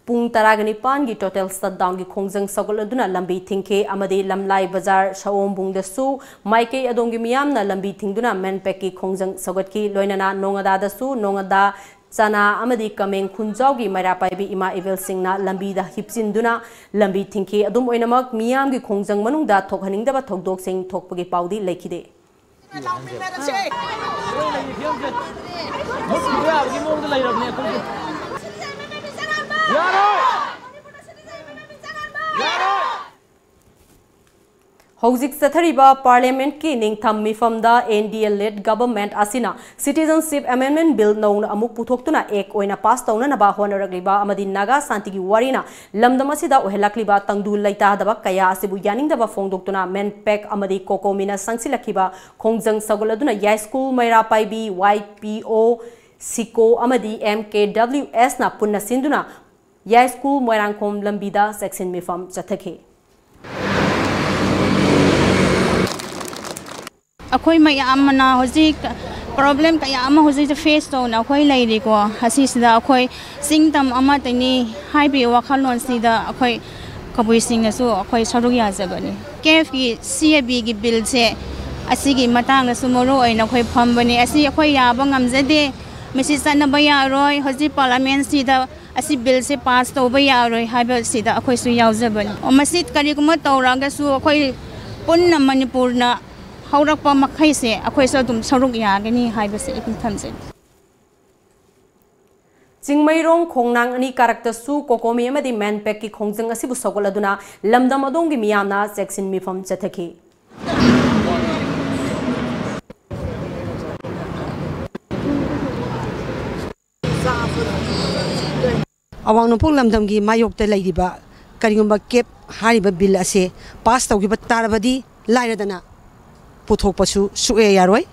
ꯄꯨꯡ ꯇꯔꯥꯒ ꯅꯤꯄꯥꯟꯒꯤ total shutdownꯒꯤ ꯈꯣꯡꯖꯪ ꯁꯧꯒꯠꯂꯗꯨꯅ ꯂꯝꯕꯤ ꯊꯤꯡꯈꯤ ꯑꯃꯗꯤ ꯂꯝꯂꯥꯏ ꯕꯖꯥꯔ ꯁꯑꯣꯝꯕꯨꯡꯗꯁꯨ ꯃꯥꯏꯀꯩ ꯑꯗꯣꯝꯒꯤ ꯃꯤꯌꯥꯝꯅ ꯂꯝꯕꯤ ꯊꯤꯡꯗꯨꯅ MANPACꯀꯤ ꯈꯣꯡꯖꯪ ꯁꯧꯒꯠꯈꯤ꯫ ꯂꯣꯏꯅꯅ ꯅꯣꯉꯥꯗꯥꯗꯁꯨ ꯅꯣꯉꯥꯗꯥ ꯆꯅꯥ ꯑꯃꯗꯤ ꯀꯃꯦꯡ ꯈꯨꯟꯖꯥꯎꯒꯤ ꯃꯩꯔꯥ ꯄꯥꯏꯕꯤ ꯏꯃꯥ ꯏꯕꯦꯜꯁꯤꯡꯅ ꯂꯝꯕꯤꯗ ꯍꯤꯞꯆꯤꯟꯗꯨꯅ ꯂꯝꯕꯤ ꯊꯤꯡꯈꯤ꯫ ꯑꯗꯨꯝ ꯑꯣꯏꯅꯃꯛ, ꯃꯤꯌꯥꯝꯒꯤ ꯈꯣꯡꯖꯪ ꯃꯅꯨꯡꯗ ꯊꯣꯛꯍꯟꯅꯤꯡꯗꯕ ꯊꯧꯗꯣꯛꯁꯤꯡ ꯊꯣꯛꯄꯒꯤ ꯄꯥꯎꯗꯤ ꯂꯩꯈꯤꯗꯦ꯫ ꯌꯥꯔꯣꯏ! ꯌꯥꯔꯣꯏ! ꯍꯧꯖꯤꯛ ꯆꯠꯊꯔꯤꯕ ꯄꯥꯔꯂꯤꯌꯥꯃꯦꯟꯠꯀꯤ ꯅꯤꯡꯊꯝ ꯃꯤꯐꯝꯗ N D A led government ꯑꯁꯤꯅ Citizenship Amendment Bill ꯅꯧꯅ ꯑꯃꯨꯛ ꯄꯨꯊꯣꯛꯇꯨꯅ act ꯑꯣꯏꯅ pass ꯇꯧꯅꯅꯕ ꯍꯣꯠꯅꯔꯛꯂꯤꯕ ꯑꯃꯗꯤ ꯅꯥꯒꯥ ꯁꯥꯟꯇꯤꯒꯤ ꯋꯥꯔꯤꯅ ꯂꯝꯗꯝ ꯑꯁꯤꯗ ꯑꯣꯏꯍꯜꯂꯛꯂꯤꯕ ꯇꯪꯗꯨ ꯂꯩꯇꯥꯗꯕ ꯀꯌꯥ ꯑꯁꯤꯕꯨ ꯌꯥꯅꯤꯡꯗꯕ ꯐꯣꯡꯗꯣꯛꯇꯨꯅ MANPAC ꯑꯃꯗꯤ COCOMIꯅ ꯆꯪꯁꯤꯜꯂꯛꯈꯤꯕ ꯈꯣꯡꯖꯪ ꯁꯧꯒꯠꯂꯗꯨꯅ ꯌꯥꯏꯁ꯭ꯀꯨꯜ ꯃꯩꯔꯥ ꯄꯥꯏꯕꯤ, Y P O, ꯁꯤꯀꯣ ꯑꯃꯗꯤ M K W Sꯅ ꯄꯨꯟꯅ ꯁꯤꯟꯗꯨꯅ ꯌꯥꯏꯁ꯭ꯀꯨꯜ ꯃꯣꯏꯔꯥꯡꯈꯣꯝ ꯂꯝꯕꯤꯗ ꯆꯦꯛꯁꯤꯟ ꯃꯤꯐꯝ ꯆꯠꯊꯈꯤ꯫ ꯑꯩꯈꯣꯏ ꯃꯌꯥꯝ ꯑꯃꯅ ꯍꯧꯖꯤꯛ problem ꯀꯌꯥ ꯑꯃ ꯍꯧꯖꯤꯛ face ꯇꯧꯅ ꯑꯩꯈꯣꯏ ꯂꯩꯔꯤꯀꯣ꯫ ꯑꯁꯤꯁꯤꯗ ꯑꯩꯈꯣꯏ ꯆꯤꯡ ꯇꯝ ꯑꯃꯠꯇꯅꯤ ꯍꯥꯏꯕꯒꯤ ꯋꯥꯈꯜꯂꯣꯟꯁꯤꯗ ꯑꯩꯈꯣꯏ ꯀꯕꯨꯏꯁꯤꯡꯅꯁꯨ ꯑꯩꯈꯣꯏ ꯁꯔꯨꯛ ꯌꯥꯖꯕꯅꯤ꯫ ꯀꯦꯐꯀꯤ C A Bꯒꯤ billꯁꯦ ꯑꯁꯤꯒꯤ ꯃꯇꯥꯡꯗꯁꯨ ꯃꯔꯨ ꯑꯣꯏꯅ ꯑꯩꯈꯣꯏ ꯐꯝꯕꯅꯤ꯫ ꯑꯁꯤ ꯑꯩꯈꯣꯏ ꯌꯥꯕ ꯉꯝꯖꯗꯦ꯫ ꯃꯁꯤ ꯆꯠꯅꯕ ꯌꯥꯔꯣꯏ꯫ ꯍꯧꯖꯤꯛ ꯄꯥꯔꯂꯤꯌꯥꯃꯦꯟꯠꯁꯤꯗ ꯑꯁꯤ billꯁꯦ pass ꯇꯧꯕ ꯌꯥꯔꯣꯏ ꯍꯥꯏꯕꯁꯤꯗ ꯑꯩꯈꯣꯏꯁꯨ ꯌꯥꯎꯖꯕꯅꯤ꯫ ꯃꯁꯤ ꯀꯔꯤꯒꯨꯝꯕ ꯇꯧꯔꯒꯁꯨ ꯑꯩꯈꯣꯏ ꯄꯨꯟꯅ ꯃꯅꯤꯄꯨꯔꯅ ꯍꯧꯔꯛꯄ ꯃꯈꯩꯁꯦ ꯑꯩꯈꯣꯏꯁꯨ ꯑꯗꯨꯝ ꯁꯔꯨꯛ ꯌꯥꯒꯅꯤ ꯍꯥꯏꯕꯁꯦ ꯑꯩ ꯊꯝꯖꯒꯦ꯫ ꯆꯤꯡꯃꯩꯔꯣꯡ ꯈꯣꯡꯅꯥꯡ ꯑꯅꯤ ꯀꯥꯔꯛꯇꯁꯨ COCOMI ꯑꯃꯗꯤ MANPACꯀꯤ ꯈꯣꯡꯖꯪ ꯑꯁꯤꯕꯨ ꯁꯧꯒꯠꯂꯗꯨꯅ ꯂꯝꯗꯝ ꯑꯗꯣꯝꯒꯤ ꯃꯤꯌꯥꯝꯅ ꯆꯦꯛꯁꯤꯟ ꯃꯤꯐꯝ ꯆꯠꯊꯈꯤ꯫ ꯑꯋꯥꯡ ꯅꯣꯡꯄꯣꯛ ꯂꯝꯗꯝꯒꯤ ꯃꯥꯌꯣꯛꯇ ꯂꯩꯔꯤꯕ ꯀꯔꯤꯒꯨꯝꯕ ꯀꯦꯞ ꯍꯥꯏꯔꯤꯕ ꯕꯤꯜ ꯑꯁꯦ ꯄꯥꯁ ꯇꯧꯈꯤꯕ ꯇꯥꯔꯕꯗꯤ ꯂꯥꯏꯔꯗꯅ ꯄꯨꯊꯣꯛꯄꯁꯨ ꯁꯨꯛꯌꯥ ꯌꯥꯔꯣꯏ꯫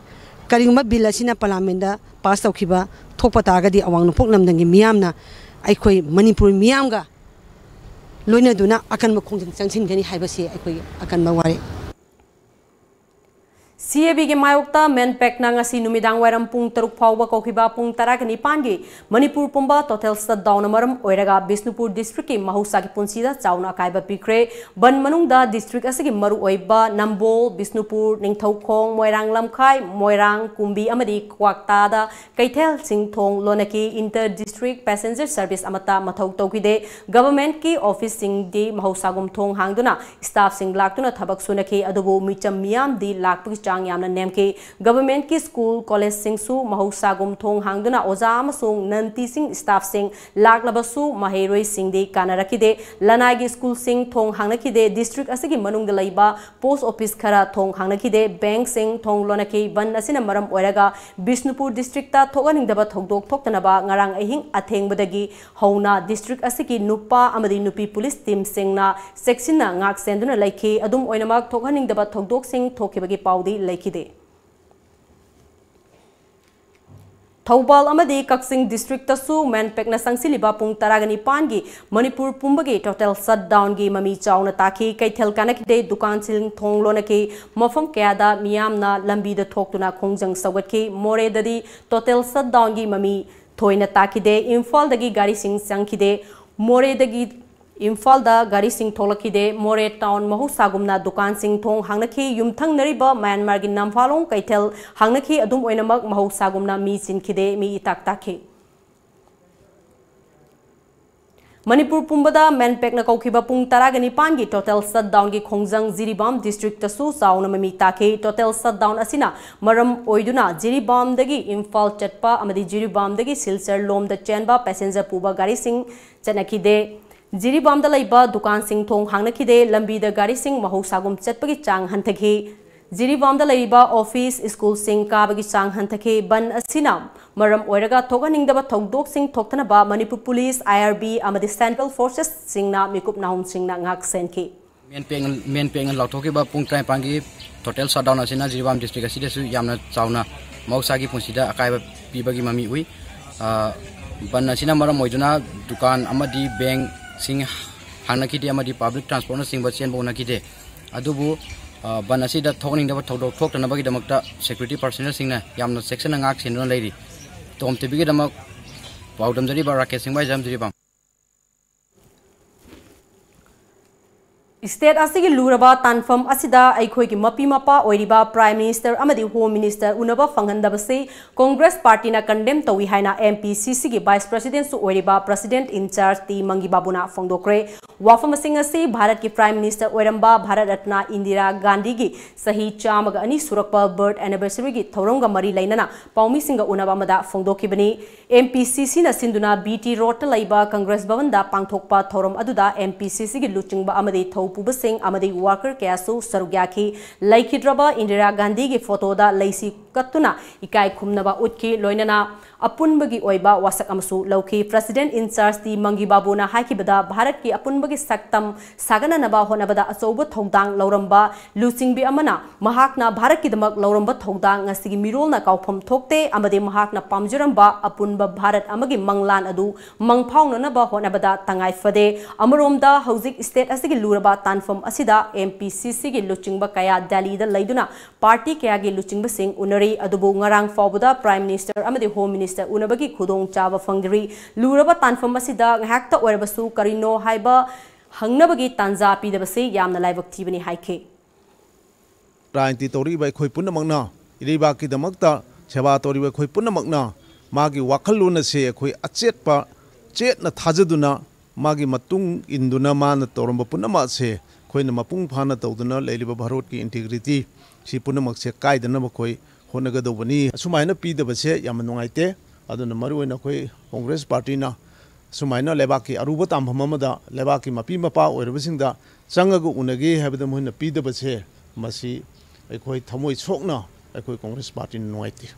ꯀꯔꯤꯒꯨꯝꯕ ꯕꯤꯜ ꯑꯁꯤꯅ ꯄꯥꯔꯂꯤꯌꯥꯃꯦꯟꯗ ꯄꯥꯁ ꯇꯧꯈꯤꯕ ꯊꯣꯛꯄ ꯇꯥꯔꯒꯗꯤ ꯑꯋꯥꯡ ꯅꯣꯡꯄꯣꯛ ꯂꯝꯗꯝꯒꯤ ꯃꯤꯌꯥꯝꯅ ꯑꯩꯈꯣꯏ ꯃꯅꯤꯄꯨꯔ ꯃꯤꯌꯥꯝꯒ ꯂꯣꯏꯅꯗꯨꯅ ꯑꯀꯟꯕ ꯈꯣꯡꯖꯪ ꯆꯪꯁꯤꯟꯒꯅꯤ ꯍꯥꯏꯕꯁꯤ ꯑꯩꯈꯣꯏꯒꯤ ꯑꯀꯟꯕ ꯋꯥꯔꯦꯞ꯫ CABꯒꯤ ꯃꯥꯌꯣꯛꯇ MANPACꯅ ꯉꯁꯤ ꯅꯨꯃꯤꯗꯥꯡ ꯋꯥꯏꯔꯝ ꯄꯨꯡ ꯇꯔꯨꯛ ꯐꯥꯎꯕ ꯀꯧꯈꯤꯕ ꯄꯨꯡ ꯇꯔꯥꯒ ꯅꯤꯄꯥꯟꯒꯤ ꯃꯅꯤꯄꯨꯔ ꯄꯨꯝꯕ total shutdownꯅ ꯃꯔꯝ ꯑꯣꯏꯔꯒ ꯕꯤꯁꯅꯨꯄꯨꯔ districtꯀꯤ ꯃꯍꯧꯁꯥꯒꯤ ꯄꯨꯟꯁꯤꯗ ꯆꯥꯎꯅ ꯑꯀꯥꯏꯕ ꯄꯤꯈ꯭ꯔꯦ꯫ ꯕꯟ ꯃꯅꯨꯡꯗ district ꯑꯁꯤꯒꯤ ꯃꯔꯨꯑꯣꯏꯕ ꯅꯝꯕꯣꯜ, ꯕꯤꯁꯅꯨꯄꯨꯔ, ꯅꯤꯡꯊꯧꯈꯣꯡ, ꯃꯣꯏꯔꯥꯡ ꯂꯝꯈꯥꯏ, ꯃꯣꯏꯔꯥꯡ, ꯀꯨꯝꯕꯤ ꯑꯃꯗꯤ ꯀ꯭ꯋꯥꯛꯇꯥꯗ ꯀꯩꯊꯦꯜꯁꯤꯡ ꯊꯣꯡ ꯂꯣꯟꯅꯈꯤ꯫ Inter district passenger service ꯑꯃꯠꯇ ꯃꯊꯧ ꯇꯧꯈꯤꯗꯦ꯫ Governmentꯀꯤ officeꯁꯤꯡꯗꯤ ꯃꯍꯧꯁꯥꯒꯨꯝ ꯊꯣꯡ ꯍꯥꯡꯗꯨꯅ staffꯁꯤꯡ ꯂꯥꯛꯇꯨꯅ ꯊꯕꯛ ꯁꯨꯅꯈꯤ, ꯑꯗꯨꯕꯨ ꯃꯤꯆꯝ ꯃꯤꯌꯥꯝꯗꯤ ꯂꯥꯛꯄꯒꯤ ꯆꯥꯡ ꯌꯥꯝꯅ ꯅꯦꯝꯈꯤ꯫ Governmentꯀꯤ school, collegeꯁꯤꯡꯁꯨ ꯃꯍꯧꯁꯥꯒꯨꯝ ꯊꯣꯡ ꯍꯥꯡꯗꯨꯅ ꯑꯣꯖꯥ ꯑꯃꯁꯨꯡ non teaching staffꯁꯤꯡ ꯂꯥꯛꯂꯕꯁꯨ ꯃꯍꯩꯔꯣꯏꯁꯤꯡꯗꯤ ꯀꯥꯟꯅꯔꯛꯈꯤꯗꯦ꯫ ꯂꯅꯥꯏꯒꯤ schoolꯁꯤꯡ ꯊꯣꯡ ꯍꯥꯡꯅꯈꯤꯗꯦ꯫ District ꯑꯁꯤꯒꯤ ꯃꯅꯨꯡꯗ ꯂꯩꯕ post office ꯈꯔ ꯊꯣꯡ ꯍꯥꯡꯅꯈꯤꯗꯦ꯫ Bankꯁꯤꯡ ꯊꯣꯡ ꯂꯣꯟꯅꯈꯤ꯫ ꯕꯟ ꯑꯁꯤꯅ ꯃꯔꯝ ꯑꯣꯏꯔꯒ ꯕꯤꯁꯅꯨꯄꯨꯔ districtꯇ ꯊꯣꯛꯍꯟꯅꯤꯡꯗꯕ ꯊꯧꯗꯣꯛ ꯊꯣꯛꯇꯅꯕ ꯉꯔꯥꯡ ꯑꯍꯤꯡ ꯑꯊꯦꯡꯕꯗꯒꯤ ꯍꯧꯅ district ꯑꯁꯤꯒꯤ ꯅꯨꯄꯥ ꯑꯃꯗꯤ ꯅꯨꯄꯤ police teamꯁꯤꯡꯅ ꯆꯦꯛꯁꯤꯟꯅ ꯉꯥꯛ ꯁꯦꯟꯗꯨꯅ ꯂꯩꯈꯤ꯫ ꯑꯗꯨꯝ ꯑꯣꯏꯅꯃꯛ, ꯊꯣꯛꯍꯟꯅꯤꯡꯗꯕ ꯊꯧꯗꯣꯛꯁꯤꯡ ꯊꯣꯛꯈꯤꯕꯒꯤ ꯄꯥꯎꯗꯤ ꯂꯩꯈꯤꯗꯦ꯫ ꯊꯧꯕꯥꯜ ꯑꯃꯗꯤ ꯀꯛꯆꯤꯡ districtꯇꯁꯨ MANPACꯅ ꯆꯪꯁꯤꯜꯂꯤꯕ ꯄꯨꯡ ꯇꯔꯥꯒ ꯅꯤꯄꯥꯟꯒꯤ ꯃꯅꯤꯄꯨꯔ ꯄꯨꯝꯕꯒꯤ total shutdownꯒꯤ ꯃꯃꯤ ꯆꯥꯎꯅ ꯇꯥꯈꯤ꯫ ꯀꯩꯊꯦꯜ ꯀꯥꯅꯈꯤꯗꯦ, ꯗꯨꯀꯥꯟꯁꯤꯡ ꯊꯣꯡ ꯂꯣꯟꯅꯈꯤ, ꯃꯐꯝ ꯀꯌꯥꯗ ꯃꯤꯌꯥꯝꯅ ꯂꯝꯕꯤꯗ ꯊꯣꯛꯇꯨꯅ ꯈꯣꯡꯖꯪ ꯁꯧꯒꯠꯈꯤ꯫ ꯃꯣꯔꯦꯗꯗꯤ total shutdownꯒꯤ ꯃꯃꯤ ꯊꯣꯏꯅ ꯇꯥꯈꯤꯗꯦ꯫ ꯏꯝꯐꯥꯜꯗꯒꯤ ꯒꯥꯔꯤꯁꯤꯡ ꯆꯪꯈꯤꯗꯦ꯫ ꯃꯣꯔꯦꯗꯒꯤ ꯏꯝꯐꯥꯜꯗ ꯒꯥꯔꯤꯁꯤꯡ ꯊꯣꯛꯂꯛꯈꯤꯗꯦ꯫ ꯃꯣꯔꯦ town ꯃꯍꯧꯁꯥꯒꯨꯝꯅ ꯗꯨꯀꯥꯟꯁꯤꯡ ꯊꯣꯡ ꯍꯥꯡꯅꯈꯤ꯫ ꯌꯨꯝꯊꯪꯅꯔꯤꯕ ꯃ꯭ꯌꯥꯟꯃꯥꯔꯒꯤ ꯅꯝꯐꯥꯂꯣꯡ ꯀꯩꯊꯦꯜ ꯍꯥꯡꯅꯈꯤ꯫ ꯑꯗꯨꯝ ꯑꯣꯏꯅꯃꯛ, ꯃꯍꯧꯁꯥꯒꯨꯝꯅ ꯃꯤ ꯆꯤꯟꯈꯤꯗꯦ, ꯃꯤ ꯏꯇꯥꯛ ꯇꯥꯛꯈꯤ꯫ ꯃꯅꯤꯄꯨꯔ ꯄꯨꯝꯕꯗ MANPACꯅ ꯀꯧꯈꯤꯕ ꯄꯨꯡ ꯇꯔꯥꯒ ꯅꯤꯄꯥꯟꯒꯤ total shutdownꯒꯤ ꯈꯣꯡꯖꯪ ꯖꯤꯔꯤꯕꯥꯝ districtꯇꯁꯨ ꯆꯥꯎꯅ ꯃꯃꯤ ꯇꯥꯈꯤ꯫ Total shutdown ꯑꯁꯤꯅ ꯃꯔꯝ ꯑꯣꯏꯗꯨꯅ ꯖꯤꯔꯤꯕꯥꯝꯗꯒꯤ ꯏꯝꯐꯥꯜ ꯆꯠꯄ ꯑꯃꯗꯤ ꯖꯤꯔꯤꯕꯥꯝꯗꯒꯤ ꯁꯤꯜꯆꯔ ꯂꯣꯝꯗ ꯆꯦꯟꯕ passenger ꯄꯨꯕ ꯒꯥꯔꯤꯁꯤꯡ ꯆꯠꯅꯈꯤꯗꯦ꯫ ꯖꯤꯔꯤꯕꯥꯝꯗ ꯂꯩꯕ ꯗꯨꯀꯥꯟꯁꯤꯡ ꯊꯣꯡ ꯍꯥꯡꯅꯈꯤꯗꯦ꯫ ꯂꯝꯕꯤꯗ ꯒꯥꯔꯤꯁꯤꯡ ꯃꯍꯧꯁꯥꯒꯨꯝ ꯆꯠꯄꯒꯤ ꯆꯥꯡ ꯍꯟꯊꯈꯤ꯫ ꯖꯤꯔꯤꯕꯥꯝꯗ ꯂꯩꯔꯤꯕ office, schoolꯁꯤꯡ ꯀꯥꯕꯒꯤ ꯆꯥꯡ ꯍꯟꯊꯈꯤ꯫ ꯕꯟ ꯑꯁꯤꯅ ꯃꯔꯝ ꯑꯣꯏꯔꯒ ꯊꯣꯛꯍꯟꯅꯤꯡꯗꯕ ꯊꯧꯗꯣꯛꯁꯤꯡ ꯊꯣꯛꯇꯅꯕ ꯃꯅꯤꯄꯨꯔ police, IRB ꯑꯃꯗꯤ central forcesꯁꯤꯡꯅ ꯃꯤꯀꯨꯞ ꯅꯥꯍꯨꯝꯁꯤꯡꯅ ꯉꯥꯛ ꯁꯦꯟꯈꯤ꯫ MANPACꯅ, MANPACꯅ ꯂꯥꯎꯊꯣꯛꯈꯤꯕ ꯄꯨꯡ ꯇꯔꯥꯅꯤꯄꯥꯟꯒꯤ total shutdown ꯑꯁꯤꯅ ꯖꯤꯔꯤꯕꯥꯝ district ꯑꯁꯤꯗꯁꯨ ꯌꯥꯝꯅ ꯆꯥꯎꯅ ꯃꯍꯧꯁꯥꯒꯤ ꯄꯨꯟꯁꯤꯗ ꯑꯀꯥꯏꯕ ꯄꯤꯕꯒꯤ ꯃꯃꯤ ꯎꯏ꯫ ꯑ, ꯕꯟ ꯑꯁꯤꯅ ꯃꯔꯝ ꯑꯣꯏꯗꯨꯅ ꯗꯨꯀꯥꯟ ꯑꯃꯗꯤ bankꯁꯤꯡ ꯍꯥꯡꯅꯈꯤꯗꯦ ꯑꯃꯗꯤ public transportꯅꯆꯤꯡꯕ ꯆꯦꯟꯕ ꯎꯅꯈꯤꯗꯦ꯫ ꯑꯗꯨꯕꯨ ꯑ, ꯕꯟ ꯑꯁꯤꯗ ꯊꯣꯛꯍꯟꯅꯤꯡꯗꯕ ꯊꯧꯗꯣꯛ ꯊꯣꯛꯇꯅꯕꯒꯤꯗꯃꯛꯇ security personnelꯁꯤꯡꯅ ꯌꯥꯝꯅ ꯆꯦꯛꯁꯤꯟꯅ ꯉꯥꯛ ꯁꯦꯟꯗꯨꯅ ꯂꯩꯔꯤ꯫ ꯇꯣꯝ ꯇꯤꯚꯤꯒꯤꯗꯃꯛ ꯄꯥꯎꯗꯝꯖꯔꯤꯕ ꯔꯥꯀꯦꯁ ꯁꯤꯡꯕꯥꯏ ꯖꯝꯖꯤꯔꯤꯕꯥꯝ꯫ State ꯑꯁꯤꯒꯤ ꯂꯨꯔꯕ ꯇꯥꯟꯐꯝ ꯑꯁꯤꯗ ꯑꯩꯈꯣꯏꯒꯤ ꯃꯄꯤ ꯃꯄꯥ ꯑꯣꯏꯔꯤꯕ Prime Minister ꯑꯃꯗꯤ Home Minister ꯎꯅꯕ ꯐꯪꯍꯟꯗꯕꯁꯤ Congress partyꯅ condemn ꯇꯧꯏ ꯍꯥꯏꯅ M P C Cꯒꯤ Vice Presidentꯁꯨ ꯑꯣꯏꯔꯤꯕ President in charge ꯇꯤ ꯃꯪꯒꯤ ꯕꯥꯕꯨꯅ ꯐꯣꯡꯗꯣꯛꯈ꯭ꯔꯦ꯫ ꯋꯥꯐꯝꯁꯤꯡ ꯑꯁꯤ ꯚꯥꯔꯠꯀꯤ Prime Minister ꯑꯣꯏꯔꯝꯕ ꯚꯥꯔꯠ ꯔꯠꯅ ꯏꯟꯗꯤꯔꯥ ꯒꯥꯟꯙꯤꯒꯤ ꯆꯍꯤ ꯆꯥꯝꯃꯒ ꯑꯅꯤ ꯁꯨꯔꯛꯄ birth anniversaryꯒꯤ ꯊꯧꯔꯝꯒ ꯃꯔꯤ ꯂꯩꯅꯅ ꯄꯥꯎꯃꯤꯁꯤꯡꯒ ꯎꯅꯕ ꯑꯃꯗ ꯐꯣꯡꯗꯣꯛꯈꯤꯕꯅꯤ꯫ M P C Cꯅ ꯁꯤꯟꯗꯨꯅ B T Roadꯇ ꯂꯩꯕ Congress ꯚꯕꯟꯗ ꯄꯥꯡꯊꯣꯛꯄ ꯊꯧꯔꯝ ꯑꯗꯨꯗ M P C Cꯒꯤ ꯂꯨꯆꯤꯡꯕ ꯑꯃꯗꯤ ꯊꯧꯄꯨꯕꯁꯤꯡ ꯑꯃꯗꯤ worker ꯀꯌꯥꯁꯨ ꯁꯔꯨꯛ ꯌꯥꯈꯤ꯫ ꯂꯩꯈꯤꯗ꯭ꯔꯕ ꯏꯟꯗꯤꯔꯥ ꯒꯥꯟꯙꯤꯒꯤ photoꯗ ꯂꯩꯁꯤ ꯀꯠꯇꯨꯅ ꯏꯀꯥꯏ ꯈꯨꯝꯅꯕ ꯎꯠꯈꯤ, ꯂꯣꯏꯅꯅ ꯑꯄꯨꯟꯕꯒꯤ ꯑꯣꯏꯕ ꯋꯥꯁꯛ ꯑꯃꯁꯨ ꯂꯧꯈꯤ꯫ President in charge ꯇꯤ ꯃꯪꯒꯤ ꯕꯥꯕꯨꯅ ꯍꯥꯏꯈꯤꯕꯗ, ꯚꯥꯔꯠꯀꯤ ꯑꯄꯨꯟꯕꯒꯤ ꯁꯛꯇꯝ ꯁꯥꯒꯠꯅꯅꯕ ꯍꯣꯠꯅꯕꯗ ꯑꯆꯧꯕ ꯊꯧꯗꯥꯡ ꯂꯧꯔꯝꯕ ꯂꯨꯆꯤꯡꯕꯤ ꯑꯃꯅ ꯃꯍꯥꯛꯅ ꯚꯥꯔꯠꯀꯤꯗꯃꯛ ꯂꯧꯔꯝꯕ ꯊꯧꯗꯥꯡ ꯉꯁꯤꯒꯤ ꯃꯤꯔꯣꯜꯅ ꯀꯥꯎꯐꯝ ꯊꯣꯛꯇꯦ ꯑꯃꯗꯤ ꯃꯍꯥꯛꯅ ꯄꯥꯝꯖꯔꯝꯕ ꯑꯄꯨꯟꯕ ꯚꯥꯔꯠ ꯑꯃꯒꯤ ꯃꯪꯂꯥꯟ ꯑꯗꯨ ꯃꯪꯐꯥꯎꯅꯅꯕ ꯍꯣꯠꯅꯕꯗ ꯇꯉꯥꯏ ꯐꯗꯦ꯫ ꯑꯃꯔꯣꯝꯗ, ꯍꯧꯖꯤꯛ state ꯑꯁꯤꯒꯤ ꯂꯨꯔꯕ ꯇꯥꯟꯐꯝ ꯑꯁꯤꯗ M P C Cꯒꯤ ꯂꯨꯆꯤꯡꯕ ꯀꯌꯥ ꯗꯦꯜꯂꯤꯗ ꯂꯩꯗꯨꯅ party ꯀꯌꯥꯒꯤ ꯂꯨꯆꯤꯡꯕꯁꯤꯡ ꯎꯅꯔꯤ꯫ ꯑꯗꯨꯕꯨ ꯉꯔꯥꯡ ꯐꯥꯎꯕꯗ Prime Minister ꯑꯃꯗꯤ Home Minister ꯎꯅꯕꯒꯤ ꯈꯨꯗꯣꯡꯆꯥꯕ ꯐꯪꯗ꯭ꯔꯤ꯫ ꯂꯨꯔꯕ ꯇꯥꯟꯐꯝ ꯑꯁꯤꯗ ꯉꯥꯏꯍꯥꯛꯇ ꯑꯣꯏꯔꯕꯁꯨ ꯀꯔꯤꯅꯣ ꯍꯥꯏꯕ ꯍꯪꯅꯕꯒꯤ ꯇꯥꯟꯖꯥ ꯄꯤꯗꯕꯁꯤ ꯌꯥꯝꯅ ꯂꯥꯏꯕꯛ ꯊꯤꯕꯅꯤ ꯍꯥꯏꯈꯤ꯫ ꯔꯥꯖꯅꯤꯇꯤ ꯇꯧꯔꯛꯏꯕ ꯑꯩꯈꯣꯏ ꯄꯨꯝꯅꯃꯛꯅ, ꯏꯔꯩꯕꯥꯛꯀꯤꯗꯃꯛꯇ ꯁꯦꯕꯥ ꯇꯧꯔꯤꯕ ꯑꯩꯈꯣꯏ ꯄꯨꯝꯅꯃꯛꯅ ꯃꯥꯒꯤ ꯋꯥꯈꯜꯂꯣꯟ ꯑꯁꯦ ꯑꯩꯈꯣꯏ ꯑꯆꯦꯠꯄ, ꯆꯦꯠꯅ ꯊꯥꯖꯗꯨꯅ, ꯃꯥꯒꯤ ꯃꯇꯨꯡ ꯏꯟꯗꯨꯅ ꯃꯥꯅ ꯇꯧꯔꯝꯕ ꯄꯨꯝꯅꯃꯛ ꯑꯁꯦ ꯑꯩꯈꯣꯏꯅ ꯃꯄꯨꯡ ꯐꯥꯅ ꯇꯧꯗꯨꯅ ꯂꯩꯔꯤꯕ ꯚꯥꯔꯠꯀꯤ integrity ꯁꯤ ꯄꯨꯝꯅꯃꯛꯁꯦ ꯀꯥꯏꯗꯅꯕ ꯑꯩꯈꯣꯏ ꯍꯣꯠꯅꯒꯗꯧꯕꯅꯤ꯫ ꯑꯁꯨꯃꯥꯏꯅ ꯄꯤꯗꯕꯁꯦ ꯌꯥꯝꯅ ꯅꯨꯡꯉꯥꯏꯇꯦ꯫ ꯑꯗꯨꯅ ꯃꯔꯨꯑꯣꯏꯅ ꯑꯩꯈꯣꯏ Congress partyꯅ ꯁꯨꯃꯥꯏꯅ ꯂꯩꯕꯥꯛꯀꯤ ꯑꯔꯨꯕ ꯇꯥꯟꯐꯝ ꯑꯃꯗ ꯂꯩꯕꯥꯛꯀꯤ ꯃꯄꯤ ꯃꯄꯥ ꯑꯣꯏꯔꯕꯁꯤꯡꯗ ꯆꯪꯉꯒ ꯎꯅꯒꯦ ꯍꯥꯏꯕꯗ ꯃꯣꯏꯅ ꯄꯤꯗꯕꯁꯦ, ꯃꯁꯤ ꯑꯩꯈꯣꯏ ꯊꯃꯣꯏ ꯁꯣꯛꯅ ꯑꯩꯈꯣꯏ Congress partyꯅ ꯅꯨꯡꯉꯥꯏꯇꯦ꯫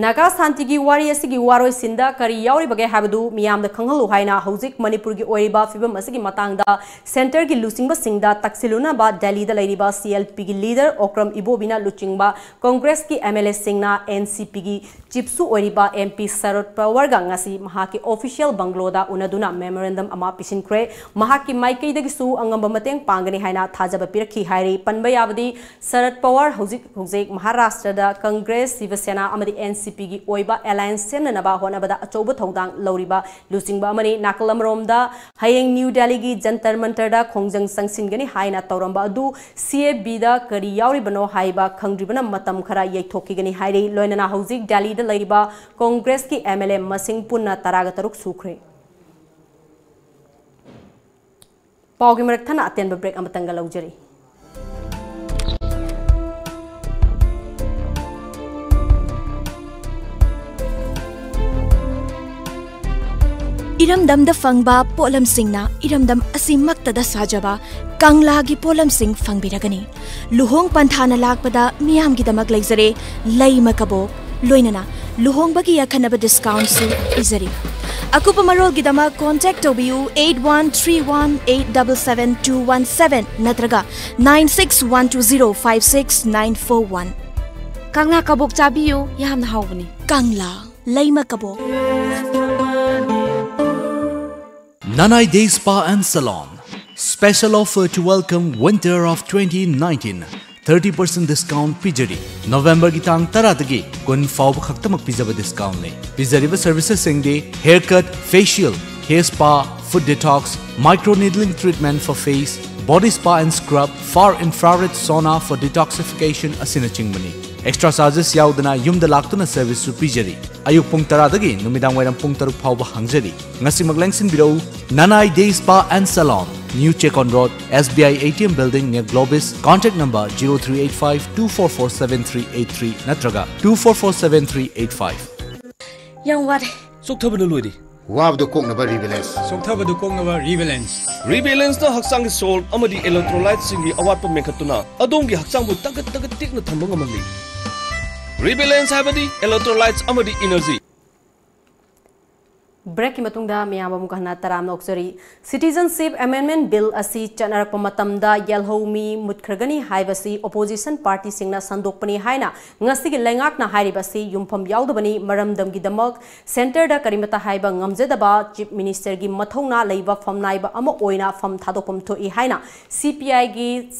ꯅꯥꯒꯥ ꯁꯥꯟꯇꯤꯒꯤ ꯋꯥꯔꯤ ꯑꯁꯤꯒꯤ ꯋꯥꯔꯣꯏꯁꯤꯟꯗ ꯀꯔꯤ ꯌꯥꯎꯔꯤꯕꯒꯦ ꯍꯥꯏꯕꯗꯨ ꯃꯤꯌꯥꯝꯗ ꯈꯪꯍꯜꯂꯨ ꯍꯥꯏꯅ ꯍꯧꯖꯤꯛ ꯃꯅꯤꯄꯨꯔꯒꯤ ꯑꯣꯏꯔꯤꯕ ꯐꯤꯕꯝ ꯑꯁꯤꯒꯤ ꯃꯇꯥꯡꯗ ꯁꯦꯟꯇꯔꯒꯤ ꯂꯨꯆꯤꯡꯕꯁꯤꯡꯗ ꯇꯛꯁꯤꯜꯂꯨꯅꯕ ꯗꯦꯜꯂꯤꯗ ꯂꯩꯔꯤꯕ ꯁꯤ ꯑꯦꯜ ꯄꯤꯒꯤ ꯂꯤꯗꯔ ꯑꯣꯀ꯭ꯔꯝ ꯏꯕꯣꯕꯤꯅ ꯂꯨꯆꯤꯡꯕ ꯀꯣꯡꯒ꯭ꯔꯦꯁꯀꯤ ꯑꯦꯝ ꯑꯦꯜ ꯑꯦꯁꯤꯡꯅ ꯑꯦꯟ ꯁꯤ ꯄꯤꯒꯤ ꯆꯤꯞꯁꯨ ꯑꯣꯏꯔꯤꯕ ꯑꯦꯝ ꯄꯤ ꯁꯔꯠ ꯄꯋꯥꯔꯒ ꯉꯁꯤ ꯃꯍꯥꯛꯀꯤ ꯑꯣꯐꯤꯁꯤꯌꯦꯜ ꯕꯪꯒ꯭ꯂꯣꯗ ꯎꯅꯗꯨꯅ ꯃꯦꯃꯣꯔꯦꯟꯗꯝ ꯑꯃ ꯄꯤꯁꯤꯟꯈ꯭ꯔꯦ꯫ ꯃꯍꯥꯛꯀꯤ ꯃꯥꯏꯀꯩꯗꯒꯤꯁꯨ ꯑꯉꯝꯕ ꯃꯇꯦꯡ ꯄꯥꯡꯒꯅꯤ ꯍꯥꯏꯅ ꯊꯥꯖꯕ ꯄꯤꯔꯛꯈꯤ ꯍꯥꯏꯔꯤ꯫ ꯄꯟꯕ ꯌꯥꯕꯗꯤ, ꯁꯔꯠ ꯄꯋꯥꯔ ꯍꯧꯖꯤꯛ ꯍꯧꯖꯤꯛ ꯃꯍꯥꯔꯥꯁꯇ꯭ꯔꯗ ꯀꯪꯒ꯭ꯔꯦꯁ, ꯁꯤꯕ ꯁꯦꯅꯥ ꯑꯃꯗꯤ ꯑꯦꯟ ꯁꯤ ꯄꯤꯒꯤ ꯑꯣꯏꯕ ꯑꯦꯂꯥꯌꯟꯁ ꯁꯦꯝꯅꯅꯕ ꯍꯣꯠꯅꯕꯗ ꯑꯆꯧꯕ ꯊꯧꯗꯥꯡ ꯂꯧꯔꯤꯕ ꯂꯨꯆꯤꯡꯕ ꯑꯃꯅꯤ꯫ ꯅꯥꯀꯜ ꯑꯃꯔꯣꯝꯗ, ꯍꯌꯦꯡ ꯅ꯭ꯌꯨ ꯗꯦꯜꯂꯤꯒꯤ ꯖꯟꯇꯔ ꯃꯟꯇꯔꯗ ꯈꯣꯡꯖꯪ ꯆꯪꯁꯤꯟꯒꯅꯤ ꯍꯥꯏꯅ ꯇꯧꯔꯝꯕ ꯑꯗꯨ ꯁꯤ ꯑꯦ ꯕꯤꯗ ꯀꯔꯤ ꯌꯥꯎꯔꯤꯕꯅꯣ ꯍꯥꯏꯕ ꯈꯪꯗ꯭ꯔꯤꯕꯅ ꯃꯇꯝ ꯈꯔ ꯌꯩꯊꯣꯛꯈꯤꯒꯅꯤ ꯍꯥꯏꯔꯤ꯫ ꯂꯣꯏꯅꯅ ꯍꯧꯖꯤꯛ ꯗꯦꯜꯂꯤꯗ ꯂꯩꯔꯤꯕ ꯀꯣꯡꯒ꯭ꯔꯦꯁꯀꯤ ꯑꯦꯝ ꯑꯦꯜ ꯑꯦ ꯃꯁꯤꯡ ꯄꯨꯟꯅ ꯇꯔꯥꯒ ꯇꯔꯨꯛ ꯁꯨꯈ꯭ꯔꯦ꯫ ꯄꯥꯎꯒꯤ ꯃꯔꯛ ꯊꯠꯅ ꯑꯇꯦꯟꯕ ꯕ꯭ꯔꯦꯛ ꯑꯃꯇꯪꯒ ꯂꯧꯖꯔꯤ꯫ ꯏꯔꯝꯗꯝꯗ ꯐꯪꯕ ꯄꯣꯠꯂꯝꯁꯤꯡꯅ ꯏꯔꯝꯗꯝ ꯑꯁꯤꯃꯛꯇꯗ ꯁꯥꯖꯕ ꯀꯪꯂꯥꯒꯤ ꯄꯣꯠꯂꯝꯁꯤꯡ ꯐꯪꯕꯤꯔꯒꯅꯤ꯫ ꯂꯨꯍꯣꯡ ꯄꯟꯊꯥꯅ ꯂꯥꯛꯄꯗ ꯃꯤꯌꯥꯝꯒꯤꯗꯃꯛ ꯂꯩꯖꯔꯦ ꯂꯩꯃ ꯀꯕꯣꯛ, ꯂꯣꯏꯅꯅ ꯂꯨꯍꯣꯡꯕꯒꯤ ꯑꯈꯟꯅꯕ ꯗꯤꯁꯀꯥꯎꯟꯁꯨ ꯄꯤꯖꯔꯤ꯫ ꯑꯀꯨꯞꯄ ꯃꯔꯣꯜꯒꯤꯗꯃꯛ ꯀꯣꯟꯇꯦꯛ ꯇꯧꯕꯤꯌꯨ eight one three one eight double seven two one seven ꯅꯠꯇ꯭ꯔꯒ nine six one two zero five six nine four one꯫ ꯀꯪꯂꯥ ꯀꯕꯣꯛ ꯆꯥꯕꯤꯌꯨ, ꯌꯥꯝꯅ ꯍꯥꯎꯕꯅꯤ꯫ ꯀꯪꯂꯥ ꯂꯩꯃ ꯀꯕꯣꯛ꯫ Nanai Day Spa and Salon. Special offer to welcome winter of twenty nineteen. Thirty percent discount ꯄꯤꯖꯔꯤ꯫ ꯅꯣꯕꯦꯝꯕꯔꯒꯤ ꯇꯥꯡ ꯇꯔꯥꯗꯒꯤ ꯀꯨꯟ ꯐꯥꯎꯕ ꯈꯛꯇꯃꯛ ꯄꯤꯖꯕ ꯗꯤꯁꯀꯥꯎꯟꯅꯤ꯫ ꯄꯤꯖꯔꯤꯕ ꯁꯔꯚꯤꯁꯦꯁꯁꯤꯡꯗꯤ hair cut, facial, hair spa, foot detox, micro needling treatment for face, body spa and scrub, far infrared sauna for detoxification ꯑꯁꯤꯅꯆꯤꯡꯕꯅꯤ꯫ Extra charges ꯌꯥꯎꯗꯅ ꯌꯨꯝꯗ ꯂꯥꯛꯇꯨꯅ ꯁꯔꯚꯤꯁꯁꯨ ꯄꯤꯖꯔꯤ꯫ ꯑꯌꯨꯛ ꯄꯨꯡ ꯇꯔꯥꯗꯒꯤ ꯅꯨꯃꯤꯗꯥꯡ ꯋꯥꯏꯔꯝ ꯄꯨꯡ ꯇꯔꯨꯛ ꯐꯥꯎꯕ ꯍꯥꯡꯖꯔꯤ꯫ ꯉꯁꯤꯃꯛ ꯂꯦꯡꯁꯤꯟꯕꯤꯔꯛꯎ, Nanai Day Spa and Salon, New Checkon Road, S B I A T M Building near Globis, contact number zero three eight five two four four seven three eight three ꯅꯠꯇ꯭ꯔꯒ two four four seven three eight five꯫ ꯌꯥꯝ ꯋꯥꯔꯦ꯫ ꯆꯣꯛꯊꯕꯅ ꯂꯣꯏꯔꯦ꯫ ꯋꯥꯕꯗꯨ ꯀꯣꯛꯅꯕ ꯔꯤꯕꯦꯂꯦꯟꯁ꯫ ꯆꯣꯛꯊꯕꯗꯨ ꯀꯣꯛꯅꯕ ꯔꯤꯕꯦꯂꯦꯟꯁ꯫ ꯔꯤꯕꯦꯂꯦꯟꯁꯅ ꯍꯛꯆꯥꯡꯒꯤ soul ꯑꯃꯗꯤ ꯏꯂꯦꯛꯇ꯭ꯔꯣꯂꯥꯏꯠꯁꯤꯡꯒꯤ ꯑꯋꯥꯠꯄ ꯃꯦꯟꯈꯠꯇꯨꯅ ꯑꯗꯣꯝꯒꯤ ꯍꯛꯆꯥꯡꯕꯨ ꯇꯒꯠ ꯇꯒꯠ ꯇꯦꯛꯅ ꯊꯝꯕ ꯉꯝꯍꯜꯂꯤ꯫ Rebalance ꯍꯥꯏꯕꯗꯤ electrolytes ꯑꯃꯗꯤ energy꯫ ꯕ꯭ꯔꯦꯛꯀꯤ ꯃꯇꯨꯡꯗ ꯃꯌꯥꯝ ꯑꯃꯨꯛ ꯍꯟꯅ ꯇꯔꯥꯝꯅ ꯑꯣꯛꯆꯔꯤ꯫ Citizenship Amendment Bill ꯑꯁꯤ ꯆꯠꯅꯔꯛꯄ ꯃꯇꯝꯗ ꯌꯦꯜꯍꯧꯃꯤ ꯃꯨꯠꯈ꯭ꯔꯒꯅꯤ ꯍꯥꯏꯕꯁꯤ opposition partyꯁꯤꯡꯅ ꯁꯟꯗꯣꯛꯄꯅꯤ ꯍꯥꯏꯅ ꯉꯁꯤꯒꯤ ꯂꯩꯉꯥꯛꯅ ꯍꯥꯏꯔꯤꯕ ꯑꯁꯤ ꯌꯨꯝꯐꯝ ꯌꯥꯎꯗꯕꯅꯤ꯫ ꯃꯔꯝꯗꯝꯒꯤꯗꯃꯛ centreꯗ ꯀꯔꯤꯃꯠꯇ ꯍꯥꯏꯕ ꯉꯝꯖꯗꯕ Chief Ministerꯒꯤ ꯃꯊꯧꯅꯥ ꯂꯩꯕ ꯐꯝꯅꯥꯏꯕ ꯑꯃ ꯑꯣꯏꯅ ꯐꯝ ꯊꯥꯗꯣꯛꯐꯝ ꯊꯣꯛꯏ ꯍꯥꯏꯅ CPIꯒꯤ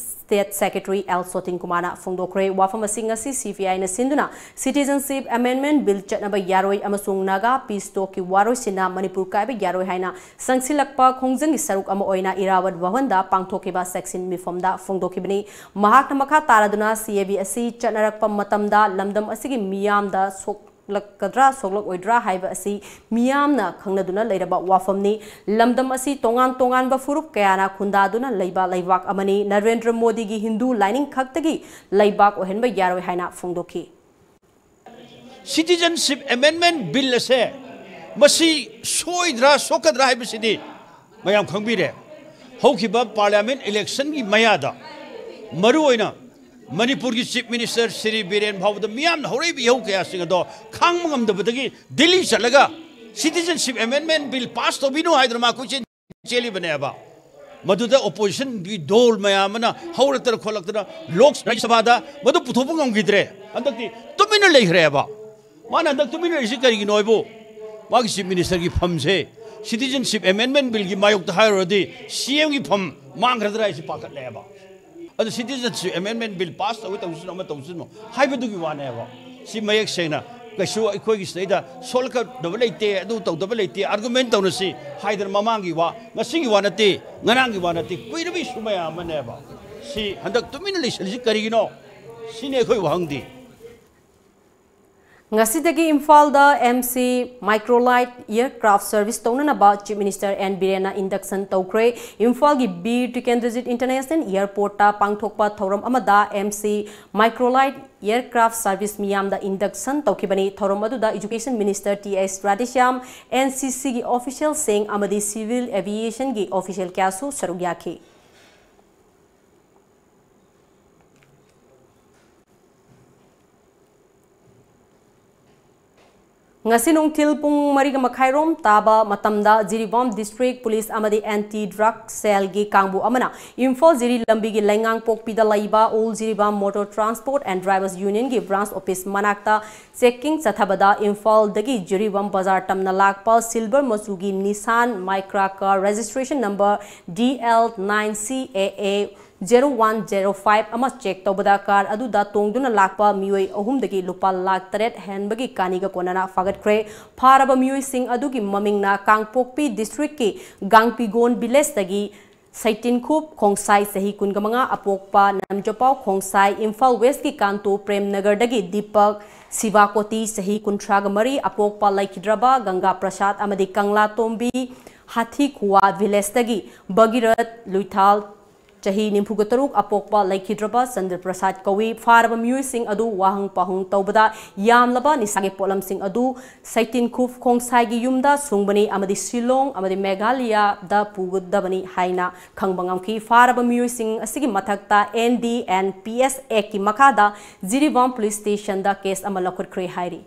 State Secretary ꯑꯦꯜ ꯁꯣꯇꯤꯟ ꯀꯨꯃꯥꯔꯅ ꯐꯣꯡꯗꯣꯛꯈ꯭ꯔꯦ꯫ ꯋꯥꯐꯝ ꯑꯁꯤ ꯉꯁꯤ CPIꯅ ꯁꯤꯟꯗꯨꯅ Citizenship Amendment Bill ꯆꯠꯅꯕ ꯌꯥꯔꯣꯏ ꯑꯃꯁꯨꯡ ꯅꯥꯒꯥ peace talkꯀꯤ ꯋꯥꯔꯣꯏꯁꯤꯟꯅ ꯃꯅꯤꯄꯨꯔ ꯀꯥꯏꯕ ꯌꯥꯔꯣꯏ ꯍꯥꯏꯅ ꯆꯪꯁꯤꯜꯂꯛꯄ ꯈꯣꯡꯖꯪꯒꯤ ꯁꯔꯨꯛ ꯑꯃ ꯑꯣꯏꯅ ꯏꯔꯥꯋꯠ ꯚꯋꯟꯗ ꯄꯥꯡꯊꯣꯛꯈꯤꯕ ꯆꯦꯛꯁꯤꯟ ꯃꯤꯐꯝꯗ ꯐꯣꯡꯗꯣꯛꯈꯤꯕꯅꯤ꯫ ꯃꯍꯥꯛꯅ ꯃꯈꯥ ꯇꯥꯔꯗꯨꯅ CAB ꯑꯁꯤ ꯆꯠꯅꯔꯛꯄ ꯃꯇꯝꯗ ꯂꯝꯗꯝ ꯑꯁꯤꯒꯤ ꯃꯤꯌꯥꯝꯗ ꯁꯣꯛ ꯂꯛꯀꯗ꯭ꯔꯥ ꯁꯣꯛꯂꯛꯑꯣꯏꯗ꯭ꯔꯥ ꯍꯥꯏꯕ ꯑꯁꯤ ꯃꯤꯌꯥꯝꯅ ꯈꯪꯅꯗꯨꯅ ꯂꯩꯔꯕ ꯋꯥꯐꯝꯅꯤ꯫ ꯂꯝꯗꯝ ꯑꯁꯤ ꯇꯣꯉꯥꯟ ꯇꯣꯉꯥꯟꯕ ꯐꯨꯔꯨꯞ ꯀꯌꯥꯅ ꯈꯨꯟꯗꯥꯗꯨꯅ ꯂꯩꯕ ꯂꯩꯕꯥꯛ ꯑꯃꯅꯤ꯫ ꯅꯔꯦꯟꯗ꯭ꯔ ꯃꯣꯗꯤꯒꯤ ꯍꯤꯟꯗꯨ ꯂꯥꯏꯅꯤꯡ ꯈꯛꯇꯒꯤ ꯂꯩꯕꯥꯛ ꯑꯣꯏꯍꯟꯕ ꯌꯥꯔꯣꯏ ꯍꯥꯏꯅ ꯐꯣꯡꯗꯣꯛꯈꯤ꯫ Citizenship Amendment Bill ꯑꯁꯦ ꯃꯁꯤ ꯁꯣꯏꯗ꯭ꯔꯥ ꯁꯣꯛꯀꯗ꯭ꯔꯥ ꯍꯥꯏꯕꯁꯤꯗꯤ ꯃꯌꯥꯝ ꯈꯪꯕꯤꯔꯦ꯫ ꯍꯧꯈꯤꯕ Parliament electionꯒꯤ ꯃꯌꯥꯗ ꯃꯔꯨꯑꯣꯏꯅ ꯃꯅꯤꯄꯨꯔꯒꯤ Chief Minister ꯁ꯭ꯔꯤ ꯕꯤꯔꯦꯟ ꯐꯥꯎꯕꯗ ꯃꯤꯌꯥꯝꯅ ꯍꯧꯔꯛꯏꯕ ꯏꯍꯧ ꯀꯌꯥꯁꯤꯡ ꯑꯗꯣ ꯈꯥꯡꯕ ꯉꯝꯗꯕꯗꯒꯤ ꯗꯤꯜꯂꯤ ꯆꯠꯂꯒ Citizenship Amendment Bill pass ꯇꯧꯕꯤꯅꯨ ꯍꯥꯏꯗꯅ ꯃꯥ ꯀꯣꯏꯆꯦꯟ ꯆꯦꯜꯂꯤꯕꯅꯦꯕ꯫ ꯃꯗꯨꯗ oppositionꯒꯤ ꯗꯣꯜ ꯃꯌꯥꯝ ꯑꯃꯅ ꯍꯧꯔꯛꯇꯅ ꯈꯣꯠꯂꯛꯇꯅ ꯂꯣꯛ ꯔꯥꯖ꯭ꯌ ꯁꯚꯥꯗ ꯃꯗꯨ ꯄꯨꯊꯣꯛꯄ ꯉꯝꯈꯤꯗ꯭ꯔꯦ꯫ ꯍꯟꯗꯛꯇꯤ ꯇꯨꯃꯤꯟꯅ ꯂꯩꯈ꯭ꯔꯦꯕ꯫ ꯃꯥꯅ ꯍꯟꯗꯛ ꯇꯨꯃꯤꯟꯅ ꯂꯩꯔꯤꯁꯤ ꯀꯔꯤꯒꯤꯅꯣ ꯍꯥꯏꯕꯨ ꯃꯥꯒꯤ Chief Ministerꯒꯤ ꯐꯝꯁꯦ Citizenship Amendment Billꯒꯤ ꯃꯥꯌꯣꯛꯇ ꯍꯥꯏꯔꯨꯔꯗꯤ CMꯒꯤ ꯐꯝ ꯃꯥꯡꯈ꯭ꯔꯗ꯭ꯔꯥ ꯍꯥꯏꯁꯤ ꯄꯥꯈꯠꯂꯦꯕ꯫ ꯑꯗꯨ Citizenship Amendment Bill pass ꯇꯧꯏ ꯇꯧꯁꯤꯅꯣ ꯑꯃ ꯇꯧꯁꯤꯅꯣ ꯍꯥꯏꯕꯗꯨꯒꯤ ꯋꯥꯅꯦꯕ꯫ ꯁꯤ ꯃꯌꯦꯛ ꯁꯦꯡꯅ ꯀꯩꯁꯨ ꯑꯩꯈꯣꯏꯒꯤ ꯁꯤꯗꯩꯗ ꯁꯣꯛꯂꯛꯀꯗꯕ ꯂꯩꯇꯦ, ꯑꯗꯨ ꯇꯧꯗꯕ ꯂꯩꯇꯦ, argument ꯇꯧꯅꯁꯤ ꯍꯥꯏꯗꯅ ꯃꯃꯥꯡꯒꯤ ꯋꯥ, ꯉꯁꯤꯒꯤ ꯋꯥ ꯅꯠꯇꯦ, ꯉꯔꯥꯡꯒꯤ ꯋꯥ ꯅꯠꯇꯦ, ꯀꯨꯏꯔꯕ issue ꯃꯌꯥꯝ ꯑꯃꯅꯦꯕ꯫ ꯁꯤ ꯍꯟꯗꯛ ꯇꯨꯃꯤꯟꯅ ꯂꯩꯁꯜꯂꯤꯁꯤ ꯀꯔꯤꯒꯤꯅꯣ? ꯁꯤꯅꯤ ꯑꯩꯈꯣꯏ ꯋꯥꯍꯪꯗꯤ꯫ ꯉꯁꯤꯗꯒꯤ ꯏꯝꯐꯥꯜꯗ MC Microlight Aircraft Service ꯇꯧꯅꯅꯕ Chief Minister ꯑꯦꯟ ꯕꯤꯔꯦꯟꯅ induction ꯇꯧꯈ꯭ꯔꯦ꯫ ꯏꯝꯐꯥꯜꯒꯤ ꯕꯤꯔ ꯇꯤꯀꯦꯟꯗ꯭ꯔꯖꯤꯠ International Airportꯇ ꯄꯥꯡꯊꯣꯛꯄ ꯊꯧꯔꯝ ꯑꯃꯗ MC Microlight Aircraft Service ꯃꯤꯌꯥꯝꯗ induction ꯇꯧꯈꯤꯕꯅꯤ꯫ ꯊꯧꯔꯝ ꯑꯗꯨꯗ Education Minister T H Radheshyam, NCCꯒꯤ officialꯁꯤꯡ ꯑꯃꯗꯤ civil aviationꯒꯤ official ꯀꯌꯥꯁꯨ ꯁꯔꯨꯛ ꯌꯥꯈꯤ꯫ ꯉꯁꯤ ꯅꯨꯡꯊꯤꯜ ꯄꯨꯡ ꯃꯔꯤꯒ ꯃꯈꯥꯏꯔꯣꯝ ꯇꯥꯕ ꯃꯇꯝꯗ ꯖꯤꯔꯤꯕꯥꯝ District Police ꯑꯃꯗꯤ Anti Drug Cellꯒꯤ ꯀꯥꯡꯕꯨ ꯑꯃꯅ ꯏꯝꯐꯥꯜ ꯖꯤꯔꯤ ꯂꯝꯕꯤꯒꯤ ꯂꯩꯉꯥꯡꯄꯣꯛꯄꯤꯗ ꯂꯩꯕ All Jiribam Motor Transport and Drivers Unionꯒꯤ branch office ꯃꯅꯥꯛꯇ checking ꯆꯠꯊꯕꯗ ꯏꯝꯐꯥꯜꯗꯒꯤ ꯖꯤꯔꯤꯕꯥꯝ ꯕꯖꯥꯔ ꯇꯝꯅ ꯂꯥꯛꯄ silver ꯃꯆꯨꯒꯤ Nissan Micra car registration number D L nine C A A zero one zero five ꯑꯃ check ꯇꯧꯕꯗ car ꯑꯗꯨꯗ ꯇꯣꯡꯗꯨꯅ ꯂꯥꯛꯄ ꯃꯤꯑꯣꯏ ꯑꯍꯨꯝꯗꯒꯤ ꯂꯨꯄꯥ ꯂꯥꯈ ꯇꯔꯦꯠ ꯍꯦꯟꯕꯒꯤ ꯀꯥꯅꯤꯒ ꯀꯣꯟꯅꯅ ꯐꯥꯒꯠꯈ꯭ꯔꯦ꯫ ꯐꯥꯔꯕ ꯃꯤꯑꯣꯏꯁꯤꯡ ꯑꯗꯨꯒꯤ ꯃꯃꯤꯡꯅ ꯀꯥꯡꯄꯣꯛꯄꯤ Districtꯀꯤ ꯒꯥꯡꯄꯤꯒꯣꯟ Villageꯇꯒꯤ ꯁꯩꯇꯤꯟꯈꯨꯞ ꯈꯣꯡꯁꯥꯏ, ꯆꯍꯤ ꯀꯨꯟꯒ ꯃꯉꯥ, ꯑꯄꯣꯛꯄ ꯅꯝꯖꯄꯥꯎ ꯈꯣꯡꯁꯥꯏ, ꯏꯝꯐꯥꯜ Westꯀꯤ ꯀꯥꯟꯇꯣ ꯄ꯭ꯔꯦꯝꯅꯒꯔꯗꯒꯤ ꯗꯤꯄꯛ ꯁꯤꯕꯥꯀꯣꯇꯤ, ꯆꯍꯤ ꯀꯨꯟꯊ꯭ꯔꯥꯒ ꯃꯔꯤ, ꯑꯄꯣꯛꯄ ꯂꯩꯈꯤꯗ꯭ꯔꯕ ꯒꯪꯒꯥ ꯄ꯭ꯔꯁꯥꯗ ꯑꯃꯗꯤ ꯀꯪꯂꯥꯇꯣꯝꯕꯤ ꯍꯥꯊꯤꯈꯨꯋꯥ Villageꯇꯒꯤ ꯚꯒꯤꯔꯠ ꯂꯨꯏꯊꯥꯜ, ꯆꯍꯤ ꯅꯤꯐꯨꯒ ꯇꯔꯨꯛ, ꯑꯄꯣꯛꯄ ꯂꯩꯈꯤꯗ꯭ꯔꯕ ꯆꯟꯗ꯭ꯔ ꯄ꯭ꯔꯁꯥꯗ ꯀꯧꯏ꯫ ꯐꯥꯔꯕ ꯃꯤꯑꯣꯏꯁꯤꯡ ꯑꯗꯨ ꯋꯥꯍꯪ ꯄꯥꯎꯍꯪ ꯇꯧꯕꯗ ꯌꯥꯝꯂꯕ ꯅꯤꯁꯥꯒꯤ ꯄꯣꯠꯂꯝꯁꯤꯡ ꯑꯗꯨ ꯁꯩꯇꯤꯟꯈꯨꯞ ꯈꯣꯡꯁꯥꯏꯒꯤ ꯌꯨꯝꯗ ꯁꯨꯡꯕꯅꯤ ꯑꯃꯗꯤ ꯁꯤꯂꯣꯡ ꯑꯃꯗꯤ ꯃꯦꯘꯥꯂꯌꯥꯗ ꯄꯨꯒꯗꯕꯅꯤ ꯍꯥꯏꯅ ꯈꯪꯕ ꯉꯝꯈꯤ꯫ ꯐꯥꯔꯕ ꯃꯤꯑꯣꯏꯁꯤꯡ ꯑꯁꯤꯒꯤ ꯃꯊꯛꯇ N D and P S Actꯀꯤ ꯃꯈꯥꯗ ꯖꯤꯔꯤꯕꯥꯝ Police Stationꯗ case ꯑꯃ ꯂꯧꯈꯠꯈ꯭ꯔꯦ ꯍꯥꯏꯔꯤ꯫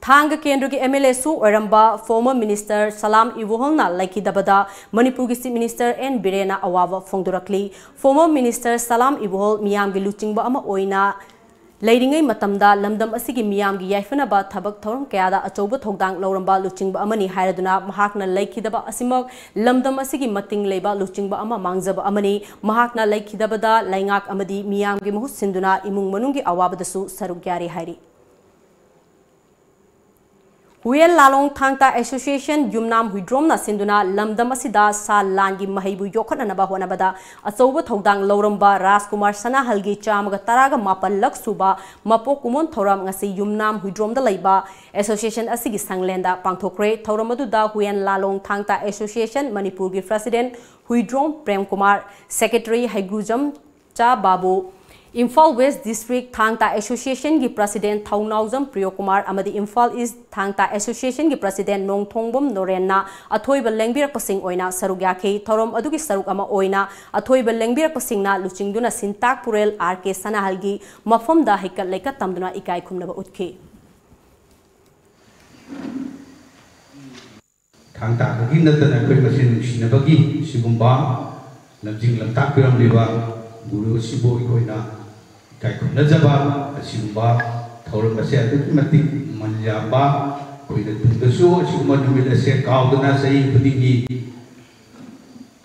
ꯊꯥꯡꯒ ꯀꯦꯟꯗ꯭ꯔꯒꯤ M L Aꯁꯨ ꯑꯣꯏꯔꯝꯕ former Minister ꯁꯂꯥꯝ ꯏꯕꯣꯍꯜꯅ ꯂꯩꯈꯤꯗꯕꯗ ꯃꯅꯤꯄꯨꯔꯒꯤ Chief Minister N ꯕꯤꯔꯦꯟꯅ ꯑꯋꯥꯕ ꯐꯣꯡꯗꯣꯔꯛꯂꯤ꯫ Former Minister ꯁꯂꯥꯝ ꯏꯕꯣꯍꯜ ꯃꯤꯌꯥꯝꯒꯤ ꯂꯨꯆꯤꯡꯕ ꯑꯃ ꯑꯣꯏꯅ ꯂꯩꯔꯤꯉꯩ ꯃꯇꯝꯗ ꯂꯝꯗꯝ ꯑꯁꯤꯒꯤ ꯃꯤꯌꯥꯝꯒꯤ ꯌꯥꯏꯐꯅꯕ ꯊꯕꯛ ꯊꯧꯔꯝ ꯀꯌꯥꯗ ꯑꯆꯧꯕ ꯊꯧꯗꯥꯡ ꯂꯧꯔꯝꯕ ꯂꯨꯆꯤꯡꯕ ꯑꯃꯅꯤ ꯍꯥꯏꯔꯗꯨꯅ ꯃꯍꯥꯛꯅ ꯂꯩꯈꯤꯗꯕ ꯑꯁꯤꯃꯛ ꯂꯝꯗꯝ ꯑꯁꯤꯒꯤ ꯃꯇꯤꯡ ꯂꯩꯕ ꯂꯨꯆꯤꯡꯕ ꯑꯃ ꯃꯥꯡꯖꯕ ꯑꯃꯅꯤ꯫ ꯃꯍꯥꯛꯅ ꯂꯩꯈꯤꯗꯕꯗ ꯂꯩꯉꯥꯛ ꯑꯃꯗꯤ ꯃꯤꯌꯥꯝꯒꯤ ꯃꯍꯨꯠ ꯁꯤꯟꯗꯨꯅ ꯏꯃꯨꯡ ꯃꯅꯨꯡꯒꯤ ꯑꯋꯥꯕꯗꯁꯨ ꯁꯔꯨꯛ ꯌꯥꯔꯤ ꯍꯥꯏꯔꯤ꯫ ꯍꯨꯌꯦꯟ ꯂꯥꯂꯣꯡ ꯊꯥꯡ ꯇꯥ Association ꯌꯨꯝꯅꯥꯝ ꯍꯨꯏꯗ꯭ꯔꯣꯝꯅ ꯁꯤꯟꯗꯨꯅ ꯂꯝꯗꯝ ꯑꯁꯤꯗ ꯁꯥ ꯂꯥꯟꯒꯤ ꯃꯍꯩꯕꯨ ꯌꯣꯛꯈꯠꯅꯅꯕ ꯍꯣꯠꯅꯕꯗ ꯑꯆꯧꯕ ꯊꯧꯗꯥꯡ ꯂꯧꯔꯝꯕ ꯔꯥꯖꯀꯨꯃꯥꯔ ꯁꯅꯥꯍꯜꯒꯤ ꯆꯥꯝꯃꯒ ꯇꯔꯥꯒ ꯃꯥꯄꯜ ꯂꯛ ꯁꯨꯕ ꯃꯄꯣꯛ ꯀꯨꯝꯑꯣꯟ ꯊꯧꯔꯝ ꯉꯁꯤ ꯌꯨꯝꯅꯥꯝ ꯍꯨꯏꯗ꯭ꯔꯣꯝꯗ ꯂꯩꯕ Association ꯑꯁꯤꯒꯤ ꯁꯪꯂꯦꯟꯗ ꯄꯥꯡꯊꯣꯛꯈ꯭ꯔꯦ꯫ ꯊꯧꯔꯝ ꯑꯗꯨꯗ ꯍꯨꯌꯦꯟ ꯂꯥꯂꯣꯡ ꯊꯥꯡ ꯇꯥ Association ꯃꯅꯤꯄꯨꯔꯒꯤ President ꯍꯨꯏꯗ꯭ꯔꯣꯝ ꯄ꯭ꯔꯦꯝ ꯀꯨꯃꯥꯔ, Secretary ꯍꯩꯒ꯭ꯔꯨꯖꯝ ꯆꯥ ꯕꯥꯕꯨ, ꯏꯝꯐꯥꯜ ꯋꯦꯁ ꯗꯤꯁꯇ꯭ꯔꯤꯛ ꯊꯥꯡ ꯇꯥ ꯑꯦꯁꯣꯁꯤꯌꯦꯁꯟꯒꯤ ꯄ꯭ꯔꯁꯤꯗꯦꯟꯠ ꯊꯧꯅꯥꯎꯖꯝ ꯄ꯭ꯔꯤꯌꯣꯀꯨꯃꯥꯔ ꯑꯃꯗꯤ ꯏꯝꯐꯥꯜ ꯏꯁ꯭ꯠ ꯊꯥꯡ ꯇꯥ ꯑꯦꯁꯣꯁꯤꯌꯦꯁꯟꯒꯤ ꯄ꯭ꯔꯁꯤꯗꯦꯟꯠ ꯅꯣꯡꯊꯣꯡꯕꯝ ꯅꯣꯔꯦꯟꯅ ꯑꯊꯣꯏꯕ ꯂꯦꯡꯕꯤꯔꯛꯄꯁꯤꯡ ꯑꯣꯏꯅ ꯁꯔꯨꯛ ꯌꯥꯈꯤ꯫ ꯊꯧꯔꯝ ꯑꯗꯨꯒꯤ ꯁꯔꯨꯛ ꯑꯃ ꯑꯣꯏꯅ ꯑꯊꯣꯏꯕ ꯂꯦꯡꯕꯤꯔꯛꯄꯁꯤꯡꯅ ꯂꯨꯆꯤꯡꯗꯨꯅ ꯁꯤꯟꯇꯥꯛ ꯄꯨꯔꯦꯜ ꯑꯥꯔ ꯀꯦ ꯁꯅꯥꯍꯜꯒꯤ ꯃꯐꯝꯗ ꯍꯩꯀꯠ ꯂꯩꯀꯠ ꯇꯝꯗꯨꯅ ꯏꯀꯥꯏ ꯈꯨꯝꯅꯕ ꯎꯠꯈꯤ꯫ ꯊꯥꯡ ꯇꯥꯗꯒꯤ ꯅꯠꯇꯅ ꯑꯩꯈꯣꯏ ꯃꯁꯦꯟ ꯅꯨꯡꯁꯤꯅꯕꯒꯤ ꯁꯤꯒꯨꯝꯕ ꯂꯝꯖꯤꯡ ꯂꯝꯇꯥꯛꯄꯤꯔꯝꯂꯤꯕ ꯒꯨꯔꯨ ꯑꯁꯤꯕꯨ ꯑꯩꯈꯣꯏꯅ ꯏꯀꯥꯏ ꯈꯨꯝꯅꯖꯕ꯫ ꯑꯁꯤꯒꯨꯝꯕ ꯊꯧꯔꯝ ꯑꯁꯦ ꯑꯗꯨꯛꯀꯤ ꯃꯇꯤꯛ ꯃꯃꯜ ꯌꯥꯝꯕ, ꯑꯩꯈꯣꯏꯅ ꯇꯨꯡꯗꯁꯨ ꯑꯁꯤꯒꯨꯝꯕ ꯅꯨꯃꯤꯠ ꯑꯁꯦ ꯀꯥꯎꯗꯅ ꯆꯍꯤ ꯈꯨꯗꯤꯡꯒꯤ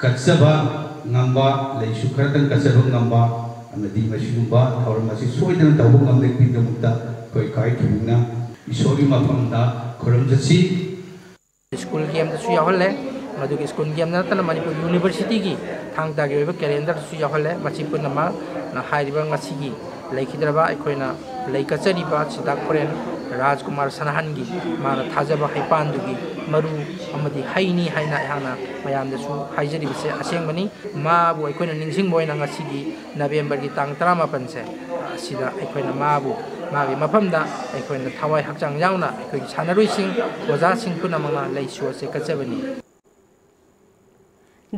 ꯀꯠꯆꯕ ꯉꯝꯕ, ꯂꯩꯁꯨ ꯈꯔꯇꯪ ꯀꯠꯆꯕ ꯉꯝꯕ ꯑꯃꯗꯤ ꯃꯁꯤꯒꯨꯝꯕ ꯊꯧꯔꯝ ꯑꯁꯤ ꯁꯣꯏꯗꯅ ꯇꯧꯕ ꯉꯝꯅꯕꯒꯤꯗꯃꯛꯇ ꯑꯩꯈꯣꯏ ꯈ꯭ꯋꯥꯏ ꯊꯨꯅ ꯏꯁꯣꯔꯒꯤ ꯃꯐꯝꯗ ꯈꯨꯔꯨꯝꯖꯁꯤ꯫ ꯁ꯭ꯀꯨꯜ ꯒꯦꯝꯗꯁꯨ ꯌꯥꯎꯍꯜꯂꯦ꯫ ꯃꯗꯨꯒꯤ ꯁ꯭ꯀꯨꯜ ꯒꯦꯝꯗ ꯅꯠꯇꯅ ꯃꯅꯤꯄꯨꯔ ꯌꯨꯅꯤꯚꯔꯁꯤꯇꯤꯒꯤ ꯊꯥꯡ ꯇꯥꯒꯤ ꯑꯣꯏꯕ ꯀꯦꯂꯦꯟꯗꯔꯗꯁꯨ ꯌꯥꯎꯍꯜꯂꯦ꯫ ꯃꯁꯤ ꯄꯨꯝꯅꯃꯛꯅ ꯍꯥꯏꯔꯤꯕ ꯉꯁꯤꯒꯤ ꯂꯩꯈꯤꯗ꯭ꯔꯕ ꯑꯩꯈꯣꯏꯅ ꯂꯩ ꯀꯠꯆꯔꯤꯕ ꯁꯤꯟꯇꯥꯛ ꯈꯣꯔꯦꯟ ꯔꯥꯖꯀꯨꯃꯥꯔ ꯁꯅꯥꯍꯟꯒꯤ ꯃꯥꯅ ꯊꯥꯖꯕ ꯍꯩꯄꯥꯟꯗꯨꯒꯤ ꯃꯔꯨ ꯑꯃꯗꯤ ꯍꯩꯅꯤ ꯍꯥꯏꯅ ꯑꯩꯍꯥꯛꯅ ꯃꯌꯥꯝꯗꯁꯨ ꯍꯥꯏꯖꯔꯤꯕꯁꯦ ꯑꯁꯦꯡꯕꯅꯤ꯫ ꯃꯥꯕꯨ ꯑꯩꯈꯣꯏꯅ ꯅꯤꯡꯁꯤꯡꯕ ꯑꯣꯏꯅ ꯉꯁꯤꯒꯤ ꯅꯕꯦꯝꯕꯔꯒꯤ ꯇꯥꯡ ꯇꯔꯥꯃꯥꯄꯟꯁꯦ ꯑꯁꯤꯗ ꯑꯩꯈꯣꯏꯅ ꯃꯥꯕꯨ ꯃꯥꯒꯤ ꯃꯐꯝꯗ ꯑꯩꯈꯣꯏꯅ ꯊꯋꯥꯏ ꯍꯛꯆꯥꯡ ꯌꯥꯎꯅ ꯑꯩꯈꯣꯏꯒꯤ ꯁꯥꯟꯅꯔꯣꯏꯁꯤꯡ, ꯑꯣꯖꯥꯁꯤꯡ ꯄꯨꯝꯅꯃꯛꯅ ꯂꯩꯁꯨ ꯑꯁꯦ ꯀꯠꯆꯕꯅꯤ꯫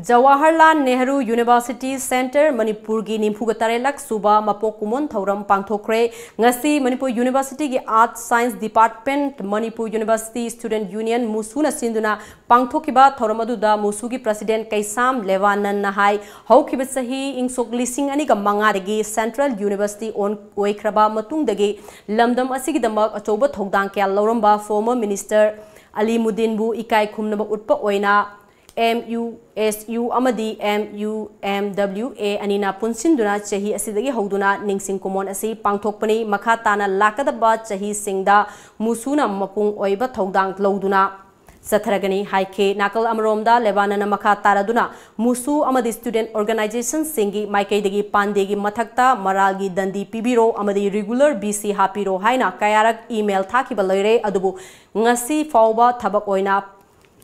ꯖꯋꯥꯍꯔꯂꯥꯜ ꯅꯦꯍꯔꯨ ꯌꯨꯅꯤꯚꯔꯁꯤꯇꯤ ꯁꯦꯟꯇꯔ ꯃꯅꯤꯄꯨꯔꯒꯤ ꯅꯤꯐꯨꯒ ꯇꯔꯦꯠꯂꯛ ꯁꯨꯕ ꯃꯄꯣꯛ ꯀꯨꯝꯑꯣꯟ ꯊꯧꯔꯝ ꯄꯥꯡꯊꯣꯛꯈ꯭ꯔꯦ꯫ ꯉꯁꯤ ꯃꯅꯤꯄꯨꯔ ꯌꯨꯅꯤꯚꯔꯁꯤꯇꯤꯒꯤ arts science department, Manipur university student union ꯃꯨꯁꯨꯅ ꯁꯤꯟꯗꯨꯅ ꯄꯥꯡꯊꯣꯛꯈꯤꯕ ꯊꯧꯔꯝ ꯑꯗꯨꯗ ꯃꯨꯁꯨꯒꯤ ꯄ꯭ꯔꯁꯤꯗꯦꯟꯠ ꯀꯩꯁꯥꯝ ꯂꯦꯕꯥꯅꯟꯅ ꯍꯥꯏ, ꯍꯧꯈꯤꯕ ꯆꯍꯤ ꯏꯪ ꯁꯣꯛ ꯂꯤꯁꯤꯡ ꯑꯅꯤꯒ ꯃꯉꯥꯗꯒꯤ ꯁꯦꯟꯇ꯭ꯔꯦꯜ ꯌꯨꯅꯤꯚꯔꯁꯤꯇꯤ ꯑꯣꯟ-, ꯑꯣꯏꯈ꯭ꯔꯕ ꯃꯇꯨꯡꯗꯒꯤ ꯂꯝꯗꯝ ꯑꯁꯤꯒꯤꯗꯃꯛ ꯑꯆꯧꯕ ꯊꯧꯗꯥꯡ ꯀꯌꯥ ꯂꯧꯔꯝꯕ ꯐꯣꯔꯃꯔ ꯃꯤꯅꯤꯁꯇꯔ ꯑꯂꯤꯃꯨꯗꯤꯟꯕꯨ ꯏꯀꯥꯏ ꯈꯨꯝꯅꯕ ꯎꯠꯄ ꯑꯣꯏꯅ ꯑꯦꯝ ꯌꯨ ꯑꯦꯁ ꯌꯨ ꯑꯃꯗꯤ ꯑꯦꯝ ꯌꯨ ꯑꯦꯝ ꯗꯕ꯭ꯂꯤꯎ ꯑꯦ ꯑꯅꯤꯅ ꯄꯨꯟꯁꯤꯟꯗꯨꯅ ꯆꯍꯤ ꯑꯁꯤꯗꯒꯤ ꯍꯧꯗꯨꯅ ꯅꯤꯡꯁꯤꯡ ꯀꯨꯝꯑꯣꯟ ꯑꯁꯤ ꯄꯥꯡꯊꯣꯛꯄꯅꯤ꯫ ꯃꯈꯥ ꯇꯥꯅ ꯂꯥꯛꯀꯗꯕ ꯆꯍꯤꯁꯤꯡꯗ ꯃꯨꯁꯨꯅ ꯃꯄꯨꯡ ꯑꯣꯏꯕ ꯊꯧꯗꯥꯡ ꯂꯧꯗꯨꯅ ꯆꯠꯊꯔꯒꯅꯤ ꯍꯥꯏꯈꯤ꯫ ꯅꯥꯀꯜ ꯑꯃꯔꯣꯝꯗ ꯂꯦꯕꯥꯅꯟꯅ ꯃꯈꯥ ꯇꯥꯔꯗꯨꯅ ꯃꯨꯁꯨ ꯑꯃꯗꯤ ꯁ꯭ꯇꯨꯗꯦꯟꯠ ꯑꯣꯔꯒꯅꯥꯏꯖꯦꯁꯟꯁꯤꯡꯒꯤ ꯃꯥꯏꯀꯩꯗꯒꯤ ꯄꯥꯟꯗꯦꯒꯤ ꯃꯊꯛꯇ ꯃꯔꯥꯜꯒꯤ ꯗꯟꯗꯤ ꯄꯤꯕꯤꯔꯣ ꯑꯃꯗꯤ ꯔꯤꯒꯨꯂꯔ ꯕꯤ ꯁꯤ ꯍꯥꯞꯄꯤꯔꯣ ꯍꯥꯏꯅ ꯀꯌꯥꯔꯛ ꯏꯃꯦꯜ ꯊꯥꯈꯤꯕ ꯂꯩꯔꯦ, ꯑꯗꯨꯕꯨ ꯉꯁꯤ ꯐꯥꯎꯕ ꯊꯕꯛ ꯑꯣꯏꯅ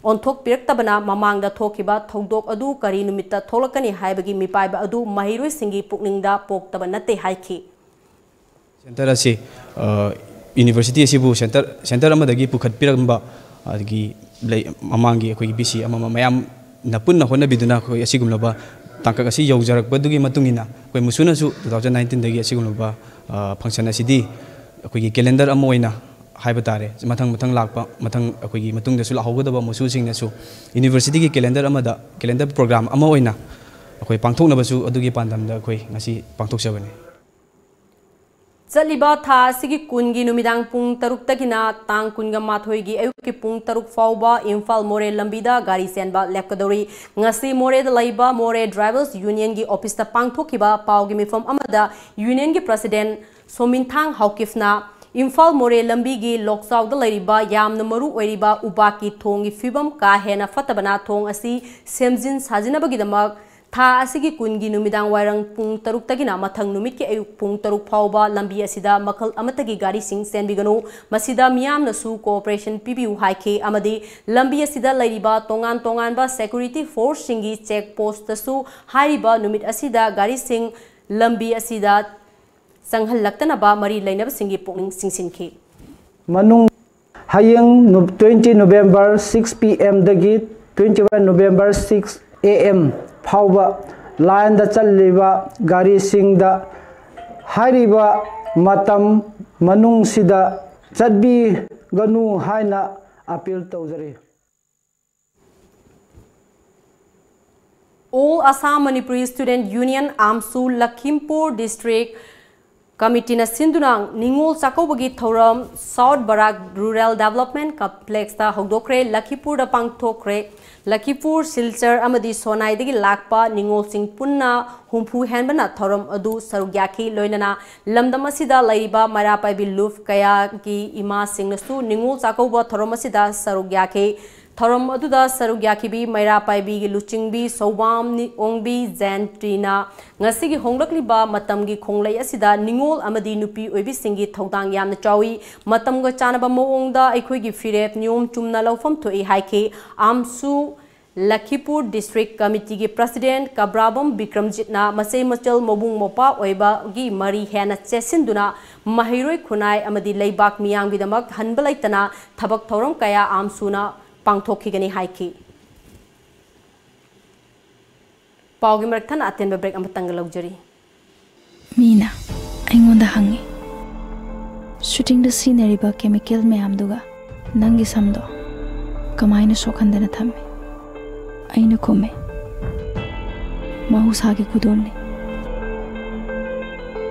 ꯑꯣꯟꯊꯣꯛꯄꯤꯔꯛꯇꯕꯅ ꯃꯃꯥꯡꯗ ꯊꯣꯛꯈꯤꯕ ꯊꯧꯗꯣꯛ ꯑꯗꯨ ꯀꯔꯤ ꯅꯨꯃꯤꯠꯇ ꯊꯣꯛꯂꯛꯀꯅꯤ ꯍꯥꯏꯕꯒꯤ ꯃꯤꯄꯥꯏꯕ ꯑꯗꯨ ꯃꯍꯩꯔꯣꯏꯁꯤꯡꯒꯤ ꯄꯨꯛꯅꯤꯡꯗ ꯄꯣꯛꯇꯕ ꯅꯠꯇꯦ ꯍꯥꯏꯈꯤ꯫ Center ꯑꯁꯤ university ꯑꯁꯤꯕꯨ center center ꯑꯃꯗꯒꯤ ꯄꯨꯈꯠꯄꯤꯔꯝꯕ ꯑꯗꯒꯤ ꯂꯩ ꯃꯃꯥꯡꯒꯤ ꯑꯩꯈꯣꯏꯒꯤ ꯕꯤ ꯁꯤ ꯑꯃ ꯑꯃ ꯃꯌꯥꯝꯅ ꯄꯨꯟꯅ ꯍꯣꯠꯅꯕꯤꯗꯨꯅ ꯑꯩꯈꯣꯏ ꯑꯁꯤꯒꯨꯝꯂꯕ ꯇꯥꯡꯀꯛ ꯑꯁꯤ ꯌꯧꯖꯔꯛꯄꯗꯨꯒꯤ ꯃꯇꯨꯡ ꯏꯟꯅ ꯑꯩꯈꯣꯏ ꯃꯨꯁꯨꯅꯁꯨ two thousand nineteen ꯗꯒꯤ ꯑꯁꯤꯒꯨꯝꯂꯕ function ꯑꯁꯤꯗꯤ ꯑꯩꯈꯣꯏꯒꯤ calendar ꯑꯃ ꯑꯣꯏꯅ ꯍꯥꯏꯕ ꯇꯥꯔꯦ, ꯃꯊꯪ ꯃꯊꯪ ꯂꯥꯛꯄ ꯃꯊꯪ ꯑꯩꯈꯣꯏꯒꯤ ꯃꯇꯨꯡꯗꯁꯨ ꯂꯥꯛꯍꯧꯒꯗꯕ ꯃꯨꯁꯨꯁꯤꯡꯅꯁꯨ university ꯒꯤ calendar ꯑꯃꯗ calendar program ꯑꯃ ꯑꯣꯏꯅ ꯑꯩꯈꯣꯏ ꯄꯥꯡꯊꯣꯛꯅꯕꯁꯨ ꯑꯗꯨꯒꯤ ꯄꯥꯟꯗꯝꯗ ꯑꯩꯈꯣꯏ ꯉꯁꯤ ꯄꯥꯡꯊꯣꯛꯆꯕꯅꯤ꯫ ꯆꯠꯂꯤꯕ ꯊꯥ ꯑꯁꯤꯒꯤ ꯀꯨꯟꯒꯤ ꯅꯨꯃꯤꯗꯥꯡ ꯄꯨꯡ ꯇꯔꯨꯛꯇꯒꯤꯅ ꯇꯥꯡ ꯀꯨꯟꯒ ꯃꯥꯊꯣꯏꯒꯤ ꯑꯌꯨꯛꯀꯤ ꯄꯨꯡ ꯇꯔꯨꯛ ꯐꯥꯎꯕ ꯏꯝꯐꯥꯜ ꯃꯣꯔꯦ ꯂꯝꯕꯤꯗ ꯒꯥꯔꯤ ꯆꯦꯟꯕ ꯂꯦꯞꯀꯗꯧꯔꯤ꯫ ꯉꯁꯤ ꯃꯣꯔꯦꯗ ꯂꯩꯕ ꯃꯣꯔꯦ Drivers Union ꯒꯤ office ꯇ ꯄꯥꯡꯊꯣꯛꯈꯤꯕ ꯄꯥꯎꯒꯤ ꯃꯤꯐꯝ ꯑꯃꯗ Union ꯒꯤ President ꯁꯣꯃꯤꯟꯊꯥꯡ ꯍꯥꯎꯀꯤꯐꯅ ꯏꯝꯐꯥꯜ ꯃꯣꯔꯦ ꯂꯝꯕꯤꯒꯤ ꯂꯣꯛꯆꯥꯎꯗ ꯂꯩꯔꯤꯕ ꯌꯥꯝꯅ ꯃꯔꯨ ꯑꯣꯏꯔꯤꯕ ꯎꯄꯥꯛꯀꯤ ꯊꯣꯡꯒꯤ ꯐꯤꯕꯝ ꯀꯥ ꯍꯦꯟꯅ ꯐꯠꯇꯕꯅ ꯊꯣꯡ ꯑꯁꯤ ꯁꯦꯝꯖꯤꯟ ꯁꯥꯖꯤꯟꯅꯕꯒꯤꯗꯃꯛ ꯊꯥ ꯑꯁꯤꯒꯤ ꯀꯨꯟꯒꯤ ꯅꯨꯃꯤꯗꯥꯡ ꯋꯥꯏꯔꯝ ꯄꯨꯡ ꯇꯔꯨꯛꯇꯒꯤꯅ ꯃꯊꯪ ꯅꯨꯃꯤꯠꯀꯤ ꯑꯌꯨꯛ ꯄꯨꯡ ꯇꯔꯨꯛ ꯐꯥꯎꯕ ꯂꯝꯕꯤ ꯑꯁꯤꯗ ꯃꯈꯜ ꯑꯃꯠꯇꯒꯤ ꯒꯥꯔꯤꯁꯤꯡ ꯆꯦꯟꯕꯤꯒꯅꯨ꯫ ꯃꯁꯤꯗ ꯃꯤꯌꯥꯝꯅꯁꯨ cooperation ꯄꯤꯕꯤꯌꯨ ꯍꯥꯏꯈꯤ ꯑꯃꯗꯤ ꯂꯝꯕꯤ ꯑꯁꯤꯗ ꯂꯩꯔꯤꯕ ꯇꯣꯉꯥꯟ ꯇꯣꯉꯥꯟꯕ security force ꯁꯤꯡꯒꯤ check post ꯇꯁꯨ ꯍꯥꯏꯔꯤꯕ ꯅꯨꯃꯤꯠ ꯑꯁꯤꯗ ꯒꯥꯔꯤꯁꯤꯡ ꯂꯝꯕꯤ ꯑꯁꯤꯗ ꯆꯪꯍꯜꯂꯛꯇꯅꯕ ꯃꯔꯤ ꯂꯩꯅꯕꯁꯤꯡꯒꯤ ꯄꯨꯛꯅꯤꯡ ꯆꯤꯡꯁꯤꯟꯈꯤ꯫ ꯃꯅꯨꯡ ꯍꯌꯦꯡ twenty November six P M ꯗꯒꯤ twenty one November six A M ꯐꯥꯎꯕ line ꯗ ꯆꯠꯂꯤꯕ ꯒꯥꯔꯤꯁꯤꯡꯗ ꯍꯥꯏꯔꯤꯕ ꯃꯇꯝ ꯃꯅꯨꯡꯁꯤꯗ ꯆꯠꯄꯤꯒꯅꯨ ꯍꯥꯏꯅ appeal ꯇꯧꯖꯔꯤ꯫ All Assam Manipuri Student Union, AMSU, Lakhimpur District Committee ꯅ ꯁꯤꯟꯗꯨꯅ ꯅꯤꯉꯣꯜ ꯆꯥꯛꯀꯧꯕꯒꯤ ꯊꯧꯔꯝ South Barak Rural Development Complex ꯇ ꯍꯧꯗꯣꯛꯈ꯭ꯔꯦ꯫ ꯂꯈꯤꯄꯨꯔꯗ ꯄꯥꯡꯊꯣꯛꯈ꯭ꯔꯦ꯫ ꯂꯈꯤꯄꯨꯔ, ꯁꯤꯜꯆꯔ ꯑꯃꯗꯤ ꯁꯣꯅꯥꯏꯗꯒꯤ ꯂꯥꯛꯄ ꯅꯤꯉꯣꯜꯁꯤꯡ ꯄꯨꯟꯅ ꯍꯨꯝꯐꯨ ꯍꯦꯟꯕꯅ ꯊꯧꯔꯝ ꯑꯗꯨ ꯁꯔꯨꯛ ꯌꯥꯈꯤ꯫ ꯂꯣꯏꯅꯅ ꯂꯝꯗꯝ ꯑꯁꯤꯗ ꯂꯩꯔꯤꯕ ꯃꯩꯔꯥ ꯄꯥꯏꯕꯤ ꯂꯨꯞ ꯀꯌꯥꯒꯤ ꯏꯃꯥꯁꯤꯡꯅꯁꯨ ꯅꯤꯉꯣꯜ ꯆꯥꯛꯀꯧꯕ ꯊꯧꯔꯝ ꯑꯁꯤꯗ ꯁꯔꯨꯛ ꯌꯥꯈꯤ꯫ ꯊꯧꯔꯝ ꯑꯗꯨꯗ ꯁꯔꯨꯛ ꯌꯥꯈꯤꯕꯤ ꯃꯩꯔꯥ ꯄꯥꯏꯕꯤꯒꯤ ꯂꯨꯆꯤꯡꯕꯤ ꯁꯧꯕꯥꯝ ꯅꯤ-, ꯑꯣꯡꯕꯤ ꯖꯦꯟꯇ꯭ꯔꯤꯅ ꯉꯁꯤꯒꯤ ꯍꯣꯡꯂꯛꯂꯤꯕ ꯃꯇꯝꯒꯤ ꯈꯣꯡꯂꯩ ꯑꯁꯤꯗ ꯅꯤꯉꯣꯜ ꯑꯃꯗꯤ ꯅꯨꯄꯤ ꯑꯣꯏꯕꯤꯁꯤꯡꯒꯤ ꯊꯧꯗꯥꯡ ꯌꯥꯝꯅ ꯆꯥꯎꯏ꯫ ꯃꯇꯝꯒ ꯆꯥꯟꯅꯕ ꯃꯑꯣꯡꯗ ꯑꯩꯈꯣꯏꯒꯤ ꯐꯤꯔꯦꯞ ꯅꯤꯌꯣꯝ ꯆꯨꯝꯅ ꯂꯧꯐꯝ ꯊꯣꯛꯏ ꯍꯥꯏꯈꯤ꯫ ꯑꯥꯝꯁꯨ ꯂꯈꯤꯄꯨꯔ ꯗꯤꯁꯇ꯭ꯔꯤꯛ ꯀꯃꯤꯇꯤꯒꯤ ꯄ꯭ꯔꯁꯤꯗꯦꯟꯠ ꯀꯕ꯭ꯔꯥꯕꯝ ꯕꯤꯀ꯭ꯔꯝꯖꯤꯠꯅ ꯃꯆꯩ ꯃꯆꯜ ꯃꯕꯨꯡ ꯃꯧꯄ꯭ꯋꯥ ꯑꯣꯏꯕꯒꯤ ꯃꯔꯤ ꯍꯦꯟꯅ ꯆꯦꯠꯁꯤꯟꯗꯨꯅ ꯃꯍꯩꯔꯣꯏ ꯈꯨꯟꯅꯥꯏ ꯑꯃꯗꯤ ꯂꯩꯕꯥꯛ ꯃꯤꯌꯥꯝꯒꯤꯗꯃꯛ ꯍꯟꯕ ꯂꯩꯇꯅ ꯊꯕꯛ ꯊꯧꯔꯝ ꯀꯌꯥ ꯑꯥꯝꯁꯨꯅ ꯄꯥꯡꯊꯣꯛꯈꯤꯒꯅꯤ ꯍꯥꯏꯈꯤ꯫ ꯄꯥꯎꯒꯤ ꯃꯔꯛ ꯊꯠꯅ ꯑꯇꯦꯟꯕ ꯕ꯭ꯔꯦꯛ ꯑꯃꯇꯪꯒ ꯂꯧꯖꯔꯤ꯫ ꯃꯤꯅ ꯑꯩꯉꯣꯟꯗ ꯍꯪꯉꯤ, "ꯁꯨꯇꯤꯡꯗ ꯁꯤꯖꯤꯟꯅꯔꯤꯕ ꯀꯦꯃꯤꯀꯦꯜ ꯃꯌꯥꯝꯗꯨꯒ ꯅꯪꯒꯤ ꯁꯝꯗꯣ ꯀꯃꯥꯏꯅ ꯁꯣꯛꯍꯟꯗꯅ ꯊꯝꯃꯤ?" ꯑꯩꯅ ꯈꯨꯝꯃꯦ, "ꯃꯍꯧꯁꯥꯒꯤ ꯈꯨꯗꯣꯜꯅꯤ"꯫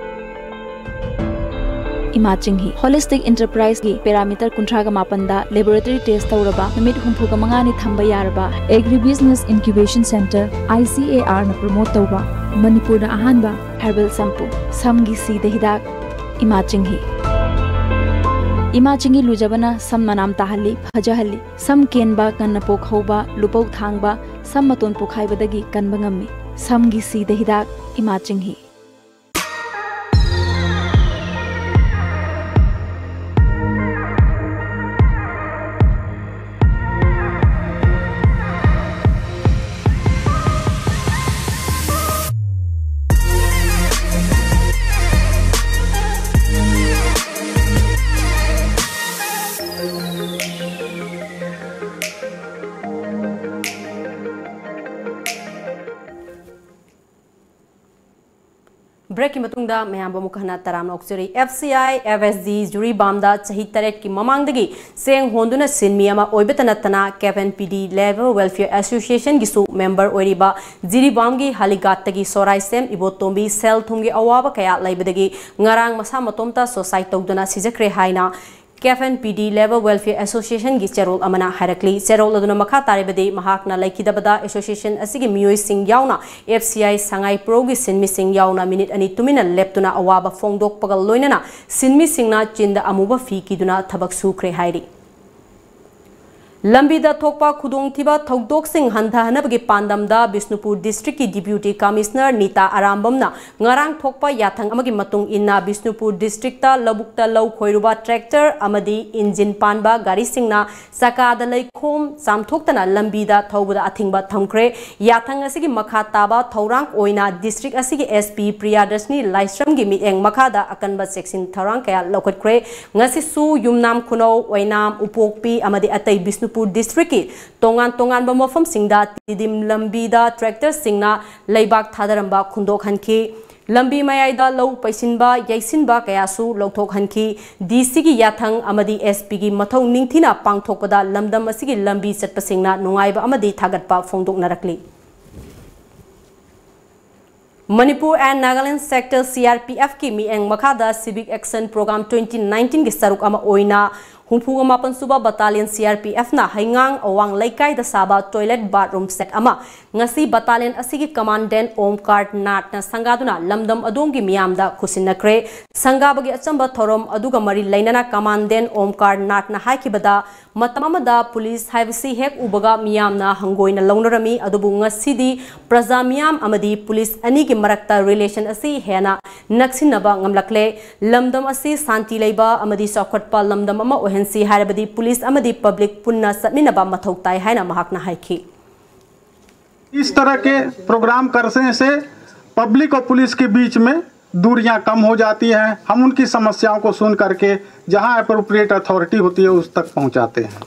ꯏꯃꯥ ꯆꯤꯡꯍꯤ ꯍꯣꯂꯤꯁꯇꯤꯛ ꯏꯟꯇꯔꯄ꯭ꯔꯥꯏꯖꯀꯤ ꯄꯦꯔꯥꯃꯤꯇꯔ ꯀꯨꯟꯊ꯭ꯔꯥꯒ ꯃꯥꯄꯟꯗ ꯂꯦꯕꯣꯔꯦꯇꯔꯤ ꯇꯦꯁ ꯇꯧꯔꯕ, ꯅꯨꯃꯤꯠ ꯍꯨꯝꯐꯨꯒ ꯃꯉꯥꯅꯤ ꯊꯝꯕ ꯌꯥꯔꯕ agri business incubation centre, I C A ꯑꯥꯔꯅ promote ꯇꯧꯕ ꯃꯅꯤꯄꯨꯔꯗ ꯑꯍꯥꯟꯕ ꯍꯔꯕꯦꯜ ꯁꯝꯄꯨ, ꯁꯝꯒꯤ ꯁꯤꯗ ꯍꯤꯗꯥꯛ, ꯏꯃꯥ ꯆꯤꯡꯍꯤ꯫ ꯏꯃꯥ ꯆꯤꯡꯍꯤ ꯂꯨꯖꯕꯅ ꯁꯝ ꯃꯅꯥꯝ ꯇꯥꯍꯜꯂꯤ, ꯐꯖꯍꯜꯂꯤ꯫ ꯁꯝ ꯀꯦꯟꯕ, ꯉꯟꯅ ꯄꯣꯛꯍꯧꯕ, ꯂꯨꯄꯧ ꯊꯥꯡꯕ, ꯁꯝ ꯃꯇꯣꯟ ꯄꯣꯈꯥꯏꯕꯗꯒꯤ ꯀꯟꯕ ꯉꯝꯃꯤ꯫ ꯁꯝꯒꯤ ꯁꯤꯗ ꯍꯤꯗꯥꯛ, ꯏꯃꯥ ꯆꯤꯡꯍꯤ꯫ ꯕ꯭ꯔꯦꯛꯀꯤ ꯃꯇꯨꯡꯗ ꯃꯌꯥꯝꯕꯨ ꯑꯃꯨꯛ ꯍꯟꯅ ꯇꯔꯥꯝꯅ ꯑꯣꯛꯆꯔꯤ꯫ F C I F S G ꯖꯤꯔꯤꯕꯥꯝꯗ ꯆꯍꯤ ꯇꯔꯦꯠꯀꯤ ꯃꯃꯥꯡꯗꯒꯤ ꯆꯦꯡ ꯍꯣꯟꯗꯨꯅ ꯁꯤꯟꯃꯤ ꯑꯃ ꯑꯣꯏꯕꯇ ꯅꯠꯇꯅ, ꯀꯦꯞ ꯑꯦꯟ ꯄꯤ ꯗꯤ ꯂꯦꯕꯔ ꯋꯦꯜꯐꯤꯌꯔ ꯑꯦꯁꯣꯁꯤꯌꯦꯁꯟꯒꯤꯁꯨ ꯃꯦꯝꯕꯔ ꯑꯣꯏꯔꯤꯕ ꯖꯤꯔꯤꯕꯥꯝꯒꯤ ꯍꯥꯂꯤꯒꯥꯠꯇꯒꯤ ꯁꯣꯔꯥꯏꯁꯦꯝ ꯏꯕꯣꯇꯣꯝꯕꯤ ꯁꯦꯜ ꯊꯨꯝꯒꯤ ꯑꯋꯥꯕ ꯀꯌꯥ ꯂꯩꯕꯗꯒꯤ ꯉꯔꯥꯡ ꯃꯁꯥ ꯃꯇꯣꯝꯇ ꯁꯨꯁꯥꯏꯗ ꯇꯧꯗꯨꯅ ꯁꯤꯖꯈ꯭ꯔꯦ ꯍꯥꯏꯅ ꯀꯦꯞ ꯑꯦꯟ ꯄꯤ ꯗꯤ ꯂꯦꯕꯔ ꯋꯦꯜꯐꯤꯌꯔ ꯑꯦꯁꯣꯁꯤꯌꯦꯁꯟꯒꯤ ꯆꯦꯔꯣꯜ ꯑꯃꯅ ꯍꯥꯏꯔꯛꯂꯤ꯫ ꯆꯦꯔꯣꯜ ꯑꯗꯨꯅ ꯃꯈꯥ ꯇꯥꯔꯤꯕꯗꯤ, ꯃꯍꯥꯛꯅ ꯂꯩꯈꯤꯗꯕꯗ ꯑꯦꯁꯣꯁꯤꯌꯦꯁꯟ ꯑꯁꯤꯒꯤ ꯃꯤꯑꯣꯏꯁꯤꯡ ꯌꯥꯎꯅ ꯑꯦꯐ ꯁꯤ ꯑꯥꯏ ꯁꯉꯥꯏ ꯄ꯭ꯔꯣꯒꯤ ꯁꯤꯟꯃꯤꯁꯤꯡ ꯌꯥꯎꯅ ꯃꯤꯅꯤꯠ ꯑꯅꯤ ꯇꯨꯃꯤꯟꯅ ꯂꯦꯞꯇꯨꯅ ꯑꯋꯥꯕ ꯐꯣꯡꯗꯣꯛꯄꯒ ꯂꯣꯏꯅꯅ ꯁꯤꯟꯃꯤꯁꯤꯡꯅ ꯆꯤꯟꯗ ꯑꯃꯨꯕ ꯐꯤ ꯀꯤꯗꯨꯅ ꯊꯕꯛ ꯁꯨꯈ꯭ꯔꯦ ꯍꯥꯏꯔꯤ꯫ ꯂꯝꯕꯤꯗ ꯊꯣꯛꯄ ꯈꯨꯗꯣꯡꯊꯤꯕ ꯊꯧꯗꯣꯛꯁꯤꯡ ꯍꯟꯊꯍꯟꯅꯕꯒꯤ ꯄꯥꯟꯗꯝꯗ ꯕꯤꯁꯅꯨꯄꯨꯔ district ꯀꯤ Deputy Commissioner ꯅꯤꯇꯥ ꯑꯔꯥꯝꯕꯝꯅ ꯉꯔꯥꯡ ꯊꯣꯛꯄ ꯌꯥꯊꯪ ꯑꯃꯒꯤ ꯃꯇꯨꯡ ꯏꯟꯅ ꯕꯤꯁꯅꯨꯄꯨꯔ district ꯇ ꯂꯧꯕꯨꯛꯇ ꯂꯧ ꯈꯣꯏꯔꯨꯕ tractor ꯑꯃꯗꯤ engine ꯄꯥꯟꯕ ꯒꯥꯔꯤꯁꯤꯡꯅ ꯆꯀꯥꯗ ꯂꯩꯈꯣꯝ ꯆꯥꯝꯊꯣꯛꯇꯅ ꯂꯝꯕꯤꯗ ꯊꯧꯕꯗ ꯑꯊꯤꯡꯕ ꯊꯝꯈ꯭ꯔꯦ꯫ ꯌꯥꯊꯪ ꯑꯁꯤꯒꯤ ꯃꯈꯥ ꯇꯥꯕ ꯊꯧꯔꯥꯡ ꯑꯣꯏꯅ district ꯑꯁꯤꯒꯤ SP ꯄ꯭ꯔꯤꯌꯥꯗꯔꯁꯤꯅꯤ ꯂꯥꯏꯁ꯭ꯔꯝꯒꯤ ꯃꯤꯠꯌꯦꯡ ꯃꯈꯥꯗ ꯑꯀꯟꯕ ꯆꯦꯛꯁꯤꯟ ꯊꯧꯔꯥꯡ ꯀꯌꯥ ꯂꯧꯈꯠꯈ꯭ꯔꯦ꯫ ꯉꯁꯤꯁꯨ ꯌꯨꯝꯅꯥꯝ ꯈꯨꯅꯧ, ꯑꯣꯏꯅꯥꯝ, ꯎꯄꯣꯛꯄꯤ ꯑꯃꯗꯤ ꯑꯇꯩ ꯕꯤꯁꯅꯨꯄꯨꯔ district ꯀꯤ ꯇꯣꯉꯥꯟ ꯇꯣꯉꯥꯟꯕ ꯃꯐꯝꯁꯤꯡꯗ ꯇꯤꯗꯤꯝ ꯂꯝꯕꯤꯗ tractor ꯁꯤꯡꯅ ꯂꯩꯕꯥꯛ ꯊꯥꯗꯔꯝꯕ ꯈꯨꯟꯗꯣꯛꯍꯟꯈꯤ꯫ ꯂꯝꯕꯤ ꯃꯌꯥꯏꯗ ꯂꯧ ꯄꯩꯁꯤꯟꯕ, ꯌꯩꯁꯤꯟꯕ ꯀꯌꯥꯁꯨ ꯂꯧꯊꯣꯛꯍꯟꯈꯤ꯫ DC ꯒꯤ ꯌꯥꯊꯪ ꯑꯃꯗꯤ SP ꯒꯤ ꯃꯊꯧ ꯅꯤꯡꯊꯤꯅ ꯄꯥꯡꯊꯣꯛꯄꯗ ꯂꯝꯗꯝ ꯑꯁꯤꯒꯤ ꯂꯝꯕꯤ ꯆꯠꯄꯁꯤꯡꯅ ꯅꯨꯡꯉꯥꯏꯕ ꯑꯃꯗꯤ ꯊꯥꯒꯠꯄ ꯐꯣꯡꯗꯣꯛꯅꯔꯛꯂꯤ꯫ Manipur and Nagaland Sector CRPF ꯀꯤ ꯃꯤꯠꯌꯦꯡ ꯃꯈꯥꯗ Civic Action Program twenty nineteen ꯒꯤ ꯁꯔꯨꯛ ꯑꯃ ꯑꯣꯏꯅ ꯍꯨꯝꯐꯨꯒ ꯃꯥꯄꯟ ꯁꯨꯕ Battalion CRPF ꯅ ꯍꯩꯉꯥꯡ ꯑꯋꯥꯡ ꯂꯩꯀꯥꯏꯗ ꯁꯥꯕ toilet bathroom set ꯑꯃ ꯉꯁꯤ battalion ꯑꯁꯤꯒꯤ Commandant ꯑꯣꯝꯀꯥꯔ ꯅꯥꯠꯅ ꯁꯪꯒꯥꯗꯨꯅ ꯂꯝꯗꯝ ꯑꯗꯣꯝꯒꯤ ꯃꯤꯌꯥꯝꯗ ꯈꯨꯠꯁꯤꯟꯅꯈ꯭ꯔꯦ꯫ ꯁꯪꯒꯥꯕꯒꯤ ꯑꯆꯝꯕ ꯊꯧꯔꯝ ꯑꯗꯨꯒ ꯃꯔꯤ ꯂꯩꯅꯅ Commandant ꯑꯣꯝꯀꯥꯔ ꯅꯥꯠꯅ ꯍꯥꯏꯈꯤꯕꯗ, ꯃꯇꯝ ꯑꯃꯗ ꯄꯨꯂꯤꯁ ꯍꯥꯏꯕꯁꯤ ꯍꯦꯛ ꯎꯕꯒ ꯃꯤꯌꯥꯝꯅ ꯍꯪꯒꯣꯏꯅ ꯂꯧꯅꯔꯝꯃꯤ, ꯑꯗꯨꯕꯨ ꯉꯁꯤꯗꯤ ꯄ꯭ꯔꯖꯥ ꯃꯤꯌꯥꯝ ꯑꯃꯗꯤ ꯄꯨꯂꯤꯁ ꯑꯅꯤꯒꯤ ꯃꯔꯛꯇ relation ꯑꯁꯤ ꯍꯦꯟꯅ ꯅꯛꯁꯤꯟꯅꯕ ꯉꯝꯂꯛꯂꯦ꯫ ꯂꯝꯗꯝ ꯑꯁꯤ ꯁꯥꯟꯇꯤ ꯂꯩꯕ ꯑꯃꯗꯤ ꯆꯥꯎꯈꯠꯄ ꯂꯝꯗꯝ ꯑꯃ ꯑꯣꯏꯍꯟꯁꯤ ꯍꯥꯏꯔꯕꯗꯤ ꯄꯨꯂꯤꯁ ꯑꯃꯗꯤ public ꯄꯨꯟꯅ ꯆꯠꯃꯤꯟꯅꯕ ꯃꯊꯧ ꯇꯥꯏ ꯍꯥꯏꯅ ꯃꯍꯥꯛꯅ ꯍꯥꯏꯈꯤ꯫ इस तरह के प्रोग्राम करने से पब्लिक और पुलिस के बीच में दूरियां कम हो जाती हैं। हम उनकी समस्याओं को सुन करके जहां अप्रोप्रिएट अथॉरिटी होती है, उस तक पहुंचाते हैं।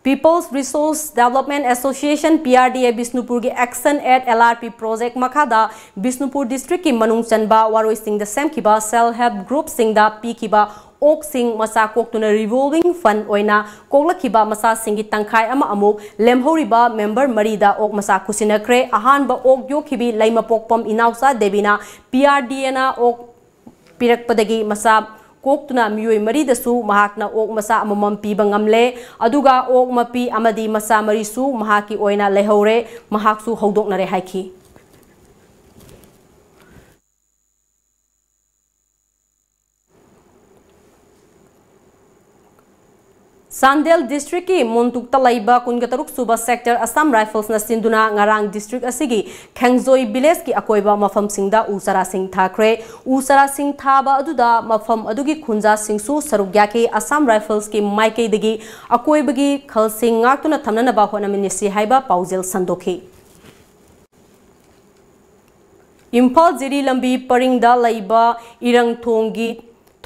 People's Resource Development Association, PRDA, ꯕꯤꯁꯅꯨꯄꯨꯔꯒꯤ Action at LRP project ꯃꯈꯥꯗ ꯕꯤꯁꯅꯨꯄꯨꯔ district ꯀꯤ ꯃꯅꯨꯡ ꯆꯟꯕ ꯋꯥꯔꯣꯏꯁꯤꯡꯗ ꯁꯦꯝꯈꯤꯕ self help group ꯁꯤꯡꯗ ꯄꯤꯈꯤꯕ ꯑꯣꯛꯁꯤꯡ ꯃꯆꯥ ꯀꯣꯛꯇꯨꯅ revolving fund ꯑꯣꯏꯅ ꯀꯣꯛꯂꯛꯈꯤꯕ ꯃꯆꯥꯁꯤꯡꯒꯤ ꯇꯪꯈꯥꯏ ꯑꯃ ꯑꯃꯨꯛ ꯂꯦꯝꯍꯧꯔꯤꯕ member ꯃꯔꯤꯗ ꯑꯣꯛ ꯃꯆꯥ ꯈꯨꯠꯁꯤꯟꯅꯈ꯭ꯔꯦ꯫ ꯑꯍꯥꯟꯕ ꯑꯣꯛ ꯌꯣꯛꯈꯤꯕꯤ ꯂꯩꯃꯄꯣꯛꯄꯝ ꯏꯅꯥꯎꯆꯥ ꯗꯦꯕꯤꯅ PRDA ꯅ ꯑꯣꯛ ꯄꯤꯔꯛꯄꯗꯒꯤ ꯃꯆꯥ ꯀꯣꯛꯇꯨꯅ ꯃꯤꯑꯣꯏ ꯃꯔꯤꯗꯁꯨ ꯃꯍꯥꯛꯅ ꯑꯣꯛ ꯃꯆꯥ ꯑꯃꯃꯝ ꯄꯤꯕ ꯉꯝꯂꯦ꯫ ꯑꯗꯨꯒ ꯑꯣꯛ ꯃꯄꯤ ꯑꯃꯗꯤ ꯃꯆꯥ ꯃꯔꯤꯁꯨ ꯃꯍꯥꯛꯀꯤ ꯑꯣꯏꯅ ꯂꯩꯍꯧꯔꯦ꯫ ꯃꯍꯥꯛꯁꯨ ꯍꯧꯗꯣꯛꯅꯔꯦ ꯍꯥꯏꯈꯤ꯫ ꯆꯥꯟꯗꯦꯜ district ꯀꯤ ꯃꯣꯟꯇꯨꯛꯇ ꯂꯩꯕ ꯀꯨꯟꯒ ꯇꯔꯨꯛ ꯁꯨꯕ sector Assam Rifles ꯅ ꯁꯤꯟꯗꯨꯅ ꯉꯔꯥꯡ district ꯑꯁꯤꯒꯤ ꯈꯦꯡꯖꯣꯏ village ꯀꯤ ꯑꯀꯣꯏꯕ ꯃꯐꯝꯁꯤꯡꯗ ꯎ ꯆꯥꯔꯥꯁꯤꯡ ꯊꯥꯈ꯭ꯔꯦ꯫ ꯎ ꯆꯥꯔꯥꯁꯤꯡ ꯊꯥꯕ ꯑꯗꯨꯗ ꯃꯐꯝ ꯑꯗꯨꯒꯤ ꯈꯨꯟꯖꯥꯁꯤꯡꯁꯨ ꯁꯔꯨꯛ ꯌꯥꯈꯤ꯫ Assam Rifles ꯀꯤ ꯃꯥꯏꯀꯩꯗꯒꯤ ꯑꯀꯣꯏꯕꯒꯤ ꯈꯜꯁꯤꯡ ꯉꯥꯛꯇꯨꯅ ꯊꯝꯅꯅꯕ ꯍꯣꯠꯅꯃꯤꯟꯅꯁꯤ ꯍꯥꯏꯕ ꯄꯥꯎꯖꯦꯜ ꯁꯟꯗꯣꯛꯈꯤ꯫ ꯏꯝꯐꯥꯜ ꯖꯤꯔꯤ ꯂꯝꯕꯤ ꯄꯔꯤꯡꯗ ꯂꯩꯕ ꯏꯔꯪꯊꯣꯡꯒꯤ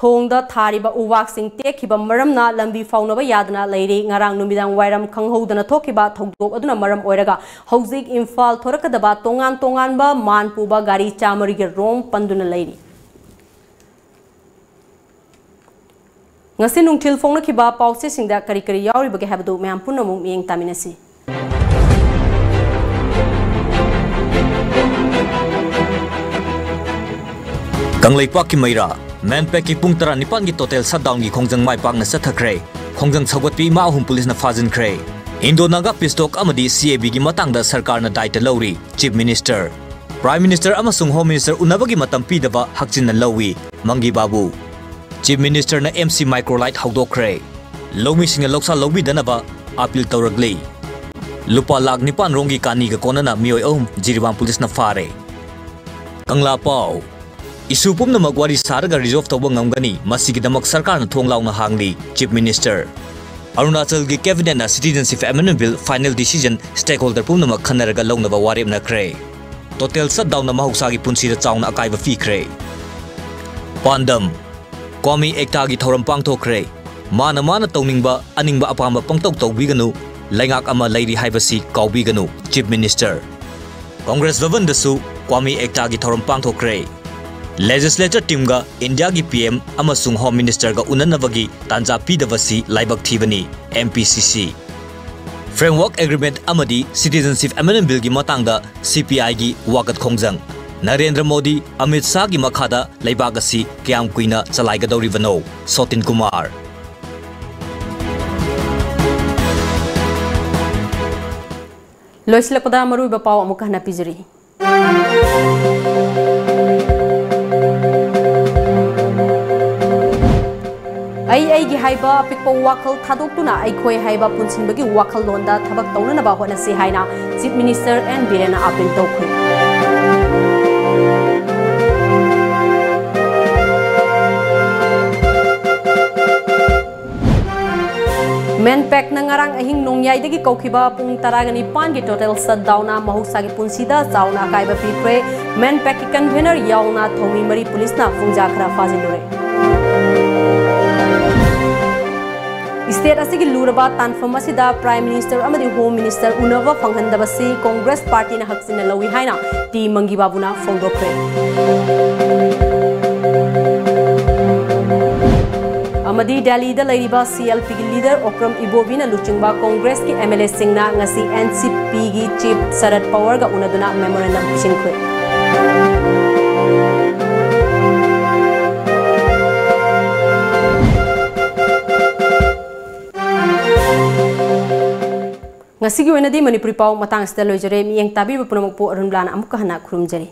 ꯊꯣꯡꯗ ꯊꯥꯔꯤꯕ ꯎꯋꯥꯛꯁꯤꯡ ꯇꯦꯛꯈꯤꯕ ꯃꯔꯝꯅ ꯂꯝꯕꯤ ꯐꯥꯎꯅꯕ ꯌꯥꯗꯅ ꯂꯩꯔꯤ꯫ ꯉꯔꯥꯡ ꯅꯨꯃꯤꯗꯥꯡ ꯋꯥꯏꯔꯝ ꯈꯪꯍꯧꯗꯅ ꯊꯣꯛꯈꯤꯕ ꯊꯧꯗꯣꯛ ꯑꯗꯨꯅ ꯃꯔꯝ ꯑꯣꯏꯔꯒ ꯍꯧꯖꯤꯛ ꯏꯝꯐꯥꯜ ꯊꯣꯔꯛꯀꯗꯕ ꯇꯣꯉꯥꯟ ꯇꯣꯉꯥꯟꯕ ꯃꯥꯟ ꯄꯨꯕ ꯒꯥꯔꯤ ꯆꯥꯃꯔꯤꯒ ꯔꯣꯝ ꯄꯟꯗꯨꯅ ꯂꯩꯔꯤ꯫ ꯉꯁꯤ ꯅꯨꯡꯊꯤꯜ ꯐꯣꯡꯅꯈꯤꯕ ꯄꯥꯎꯆꯦꯁꯤꯡꯗ ꯀꯔꯤ ꯀꯔꯤ ꯌꯥꯎꯔꯤꯕꯒꯦ ꯍꯥꯏꯕꯗꯨ ꯃꯌꯥꯝ ꯄꯨꯟꯅꯃꯛ ꯃꯤꯠꯌꯦꯡ ꯇꯥꯃꯤꯟꯅꯁꯤ꯫ ꯀꯪꯂꯩꯄꯥꯛꯀꯤ ꯃꯩꯔꯥ, MANPACꯀꯤ ꯄꯨꯡ ꯇꯔꯥꯅꯤꯄꯥꯟꯒꯤ total shutdownꯒꯤ ꯈꯣꯡꯖꯪ ꯃꯥꯏ ꯄꯥꯛꯅ ꯆꯠꯊꯈ꯭ꯔꯦ꯫ ꯈꯣꯡꯖꯪ ꯁꯧꯒꯠꯄꯤ ꯏꯃꯥ ꯑꯍꯨꯝ ꯄꯨꯂꯤꯁꯅ ꯐꯥꯖꯤꯟꯈ꯭ꯔꯦ꯫ Indo-Naga peace talk ꯑꯃꯗꯤ CAB ꯒꯤ ꯃꯇꯥꯡꯗ ꯁꯔꯀꯥꯔꯅ ꯗꯥꯏꯇ ꯂꯧꯔꯤ꯫ Chief Minister, Prime Minister ꯑꯃꯁꯨꯡ Home Minister ꯎꯅꯕꯒꯤ ꯃꯇꯝ ꯄꯤꯗꯕ ꯍꯛꯆꯤꯟꯅ ꯂꯧꯏ꯫ ꯃꯪꯒꯤ ꯕꯥꯕꯨ꯫ Chief Ministerꯅ MC Microlite ꯍꯧꯗꯣꯛꯈ꯭ꯔꯦ꯫ ꯂꯧꯃꯤꯁꯤꯡꯅ ꯂꯧꯁꯥ ꯂꯧꯕꯤꯗꯅꯕ appeal ꯇꯧꯔꯛꯂꯤ꯫ ꯂꯨꯄꯥ ꯂꯥꯈ ꯅꯤꯄꯥꯟ ꯔꯣꯝꯒꯤ ꯀꯥꯅꯤꯒ ꯀꯣꯟꯅꯅ ꯃꯤꯑꯣꯏ ꯑꯍꯨꯝ ꯖꯤꯔꯤꯕꯥꯝ ꯄꯨꯂꯤꯁꯅ ꯐꯥꯔꯦ꯫ ꯀꯪꯂꯥ ꯄꯥꯎ꯫ Issue ꯄꯨꯝꯅꯃꯛ ꯋꯥꯔꯤ ꯁꯥꯔꯒ resolve ꯇꯧꯕ ꯉꯝꯒꯅꯤ꯫ ꯃꯁꯤꯒꯤꯗꯃꯛ ꯁꯔꯀꯥꯔꯅ ꯊꯣꯡ ꯂꯥꯎꯅ ꯍꯥꯡꯂꯤ꯫ Chief Minister꯫ ꯑꯔꯨꯅꯥꯆꯜꯒꯤ Cabinetꯅ Citizenship Amendment Bill final decision stakeholder ꯄꯨꯝꯅꯃꯛ ꯈꯟꯅꯔꯒ ꯂꯧꯅꯕ ꯋꯥꯔꯦꯞꯅꯈ꯭ꯔꯦ꯫ Total shutdownꯅ ꯃꯍꯧꯁꯥꯒꯤ ꯄꯨꯟꯁꯤꯗ ꯆꯥꯎꯅ ꯑꯀꯥꯏꯕ ꯄꯤꯈ꯭ꯔꯦ꯫ ꯄꯥꯟꯗꯝ꯫ ꯀ꯭ꯋꯥꯃꯤ ꯑꯦꯛꯇꯥꯒꯤ ꯊꯧꯔꯝ ꯄꯥꯡꯊꯣꯛꯈ꯭ꯔꯦ꯫ ꯃꯥꯅ ꯃꯥꯅ ꯇꯧꯅꯤꯡꯕ, ꯑꯅꯤꯡꯕ ꯑꯄꯥꯝꯕ ꯄꯪꯇꯧ ꯇꯧꯕꯤꯒꯅꯨ, ꯂꯩꯉꯥꯛ ꯑꯃ ꯂꯩꯔꯤ ꯍꯥꯏꯕꯁꯤ ꯀꯥꯎꯕꯤꯒꯅꯨ, Chief Minister꯫ Congress ꯚꯕꯟꯗꯁꯨ ꯀ꯭ꯋꯥꯃꯤ ꯑꯦꯛꯇꯥꯒꯤ ꯊꯧꯔꯝ ꯄꯥꯡꯊꯣꯛꯈ꯭ꯔꯦ꯫ Legislature teamꯒ Indiaꯒꯤ PM ꯑꯃꯁꯨꯡ Home Ministerꯒ ꯎꯅꯅꯕꯒꯤ ꯇꯥꯟꯖꯥ ꯄꯤꯗꯕꯁꯤ ꯂꯥꯏꯕꯛ ꯊꯤꯕꯅꯤ, MPCC꯫ Framework Agreement ꯑꯃꯗꯤ Citizenship Amendment Billꯒꯤ ꯃꯇꯥꯡꯗ CPIꯒꯤ ꯋꯥꯀꯠ ꯈꯣꯡꯖꯪ꯫ ꯅꯔꯦꯟꯗ꯭ꯔ ꯃꯣꯗꯤ, ꯑꯃꯤꯠ ꯁꯥꯍꯒꯤ ꯃꯈꯥꯗ ꯂꯩꯕꯥꯛ ꯑꯁꯤ ꯀꯌꯥꯝ ꯀꯨꯏꯅ ꯆꯂꯥꯏꯒꯗꯧꯔꯤꯕꯅꯣ? ꯁꯣꯇꯤꯟ ꯀꯨꯃꯥꯔ꯫ ꯂꯣꯏꯁꯤꯜꯂꯛꯄꯗ ꯃꯔꯨꯑꯣꯏꯕ ꯄꯥꯎ ꯑꯃꯨꯛ ꯍꯟꯅ ꯄꯤꯖꯔꯤ꯫ ꯑꯩ ꯑꯩꯒꯤ ꯍꯥꯏꯕ ꯑꯄꯤꯛꯄ ꯋꯥꯈꯜ ꯊꯥꯗꯣꯛꯇꯨꯅ ꯑꯩꯈꯣꯏ ꯍꯥꯏꯕ ꯄꯨꯟꯁꯤꯟꯕꯒꯤ ꯋꯥꯈꯜꯂꯣꯟꯗ ꯊꯕꯛ ꯇꯧꯅꯅꯕ ꯍꯣꯠꯅꯁꯤ ꯍꯥꯏꯅ Chief Minister N ꯕꯤꯔꯦꯟꯅ appeal ꯇꯧꯈ꯭ꯔꯦ꯫ ꯃꯦꯟꯄꯦꯛꯅ ꯉꯔꯥꯡ ꯑꯍꯤꯡ ꯅꯣꯡꯌꯥꯏꯗꯒꯤ ꯀꯧꯈꯤꯕ ꯄꯨꯡ ꯇꯔꯥꯒ ꯅꯤꯄꯥꯟꯒꯤ total shutdownꯅ ꯃꯍꯧꯁꯥꯒꯤ ꯄꯨꯟꯁꯤꯗ ꯆꯥꯎꯅ ꯑꯀꯥꯏꯕ ꯄꯤꯈ꯭ꯔꯦ꯫ ꯃꯦꯟꯄꯦꯛꯀꯤ convener ꯌꯥꯎꯅ ꯊꯧꯃꯤ ꯃꯔꯤ ꯄꯨꯂꯤꯁꯅ ꯄꯨꯡꯖꯥ ꯈꯔ ꯐꯥꯖꯤꯜꯂꯨꯔꯦ꯫ State ꯑꯁꯤꯒꯤ ꯂꯨꯔꯕ ꯇꯥꯟꯐꯝ ꯑꯁꯤꯗ Prime Minister ꯑꯃꯗꯤ Home Minister ꯎꯅꯕ ꯐꯪꯍꯟꯗꯕꯁꯤ Congress partyꯅ ꯍꯛꯆꯤꯟꯅ ꯂꯧꯏ ꯍꯥꯏꯅ ꯇꯤ ꯃꯪꯒꯤꯕꯥꯕꯨꯅ ꯐꯣꯡꯗꯣꯛꯈ꯭ꯔꯦ꯫ ꯑꯃꯗꯤ ꯗꯦꯜꯂꯤꯗ ꯂꯩꯔꯤꯕ CLPꯒꯤ leader ꯑꯣꯀ꯭ꯔꯝ ꯏꯕꯣꯕꯤꯅ ꯂꯨꯆꯤꯡꯕ Congressꯀꯤ MLAꯁꯤꯡꯅ ꯉꯁꯤ NCPꯒꯤ chief ꯁꯔꯠ ꯄꯋꯥꯔꯒ ꯎꯅꯗꯨꯅ memorandum ꯄꯤꯁꯤꯟꯈ꯭ꯔꯦ꯫ ꯉꯁꯤꯒꯤ ꯑꯣꯏꯅꯗꯤ ꯃꯅꯤꯄꯨꯔꯤ ꯄꯥꯎ ꯃꯇꯥꯡ ꯑꯁꯤꯗ ꯂꯣꯏꯖꯔꯦ꯫ ꯃꯤꯠꯌꯦꯡ ꯇꯥꯕꯤꯕ ꯄꯨꯝꯅꯃꯛꯄꯨ ꯑꯔꯨꯟꯕꯂꯥꯅ ꯑꯃꯨꯛꯀ ꯍꯟꯅ ꯈꯨꯔꯨꯝꯖꯔꯤ꯫